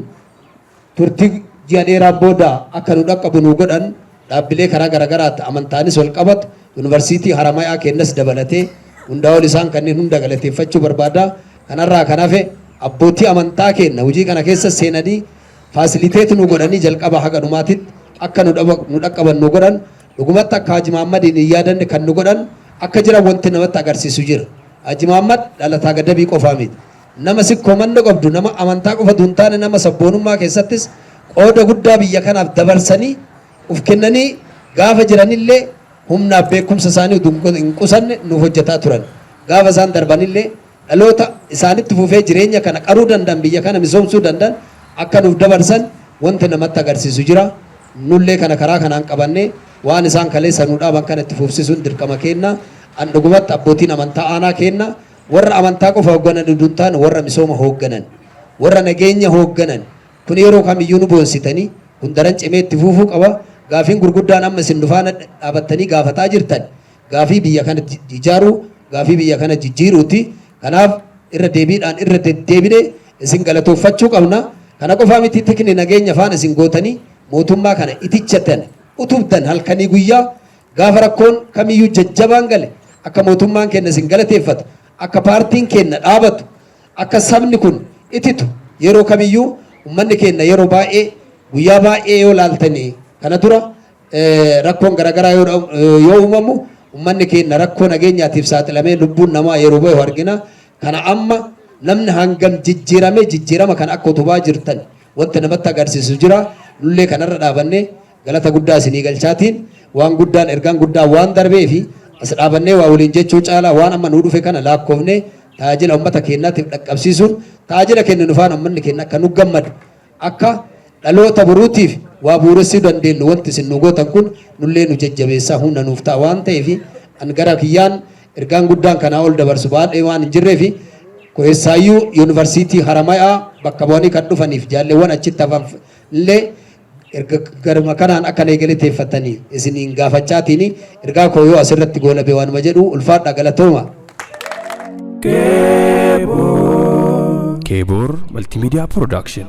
turtii ji'a dheeraa booda akka nu dhaqqabu nu godhan dhaabbilee karaa garagaraatti amantaanis wal qabatu yuunivarsiitii Haramayaa keennas dabalatee hundaa ol isaan kanneen hunda galateeffachuu barbaada. Kanarraa kan hafe abbootii amantaa keenna hojii kana keessa seenanii facilitate nu godhanii jalqaba haga dhumaatitti akka nu dhaqqaban nu godhan dhugumatti akka Haji Mahaammadiin hin yaadanne kan nu godhan akka jiran wanti namatti agarsiisu jira. Haji Mahaammad dhalataa Gadabii qofaa miti. Nama sikkoo manna qabdu nama amantaa qofa hin taane nama sabboonummaa keessattis qooda guddaa biyya kanaaf dabarsanii uf kennanii gaafa jiranillee humnaaf beekumsa isaanii utuu hin qusanne nuuf hojjetaa turan. Gaafa isaan darbanillee dhaloota isaanitti fufee jireenya kana qaruu danda'an biyya kana misoomsuu danda'an akka nuuf dabarsan wanti namatti agarsiisu jira. Nullee kana karaa kanaan qabannee waan isaan kaleessa nu dhaaban kana itti fufsisuun dirqama keenna. An dhugumatti abbootiin amantaa aanaa keenna warra amantaa qofa hoogganan utuu hin taane warra misooma hoogganan, warra nageenya hoogganan kun yeroo kamiyyuu nu boonsitanii kun daran cimee itti fufuu qaba. Gaafiin gurguddaan amma isin nu faana dhaabattanii gaafataa jirtan gaafii biyya kana ijaaruu, gaafii biyya kana jijjiiruuti. Kanaaf irra deebiidhaan irra deddeebinee isin galatooffachuu qabna. Kana qofaa miti tikni nageenya faana isin gootanii mootummaa kana itichatan utubdan halkanii guyyaa gaafa rakkoon kamiyyuu jajjabaan gale akka mootummaan keenya isin galateeffatu akka paartiin keenya dhaabatu akka sabni kun ititu yeroo kamiyyuu ummanni keenya yeroo baay'ee guyyaa baay'ee yoo laaltanii kana dura rakkoon garaagaraa yoo uumamu ummanni keenya rakkoo nageenyaatiif saaxilamee lubbuun namaa yeroo bahu argina. Kana amma namni hangam jijjiiramee jijjiirama kan akka utubaa jirtan wanta namatti agarsiisu jira. Nullee kanarra dhaabannee galata guddaa isinii galchaatiin waan guddaan ergaan guddaan waan darbee fi as dhaabannee waa waliin jechuu caalaa waan amma nuu dhufe kana lakkoofnee tajaajila uummata keenyaatiif dhaqqabsiisuun tajaajila keenya nu faana uummanni keenya akka nu gammadu akka dhaloota boruutiif waa bu'uuressuu dandeenyu wanti isin nu gootan kun nullee nu jajjabeessaa humna nuuf ta'a waan ta'eef an gara kiyyaan ergaan guddaan kanaa ol dabarsu baay'ee waan hin jirree fi keessaayyuu yuunivarsiitii Haramayaa bakka bu'anii kan dhufaniif jaalleewwan achitti hafan illee Erga garuma kanaan akka na galateeffatanii isiniin gaafachaatiin ergaa koo yoo asirratti goolabe waanuma jedhu, ulfaadha, galatooma. Keebor Multimedia Production.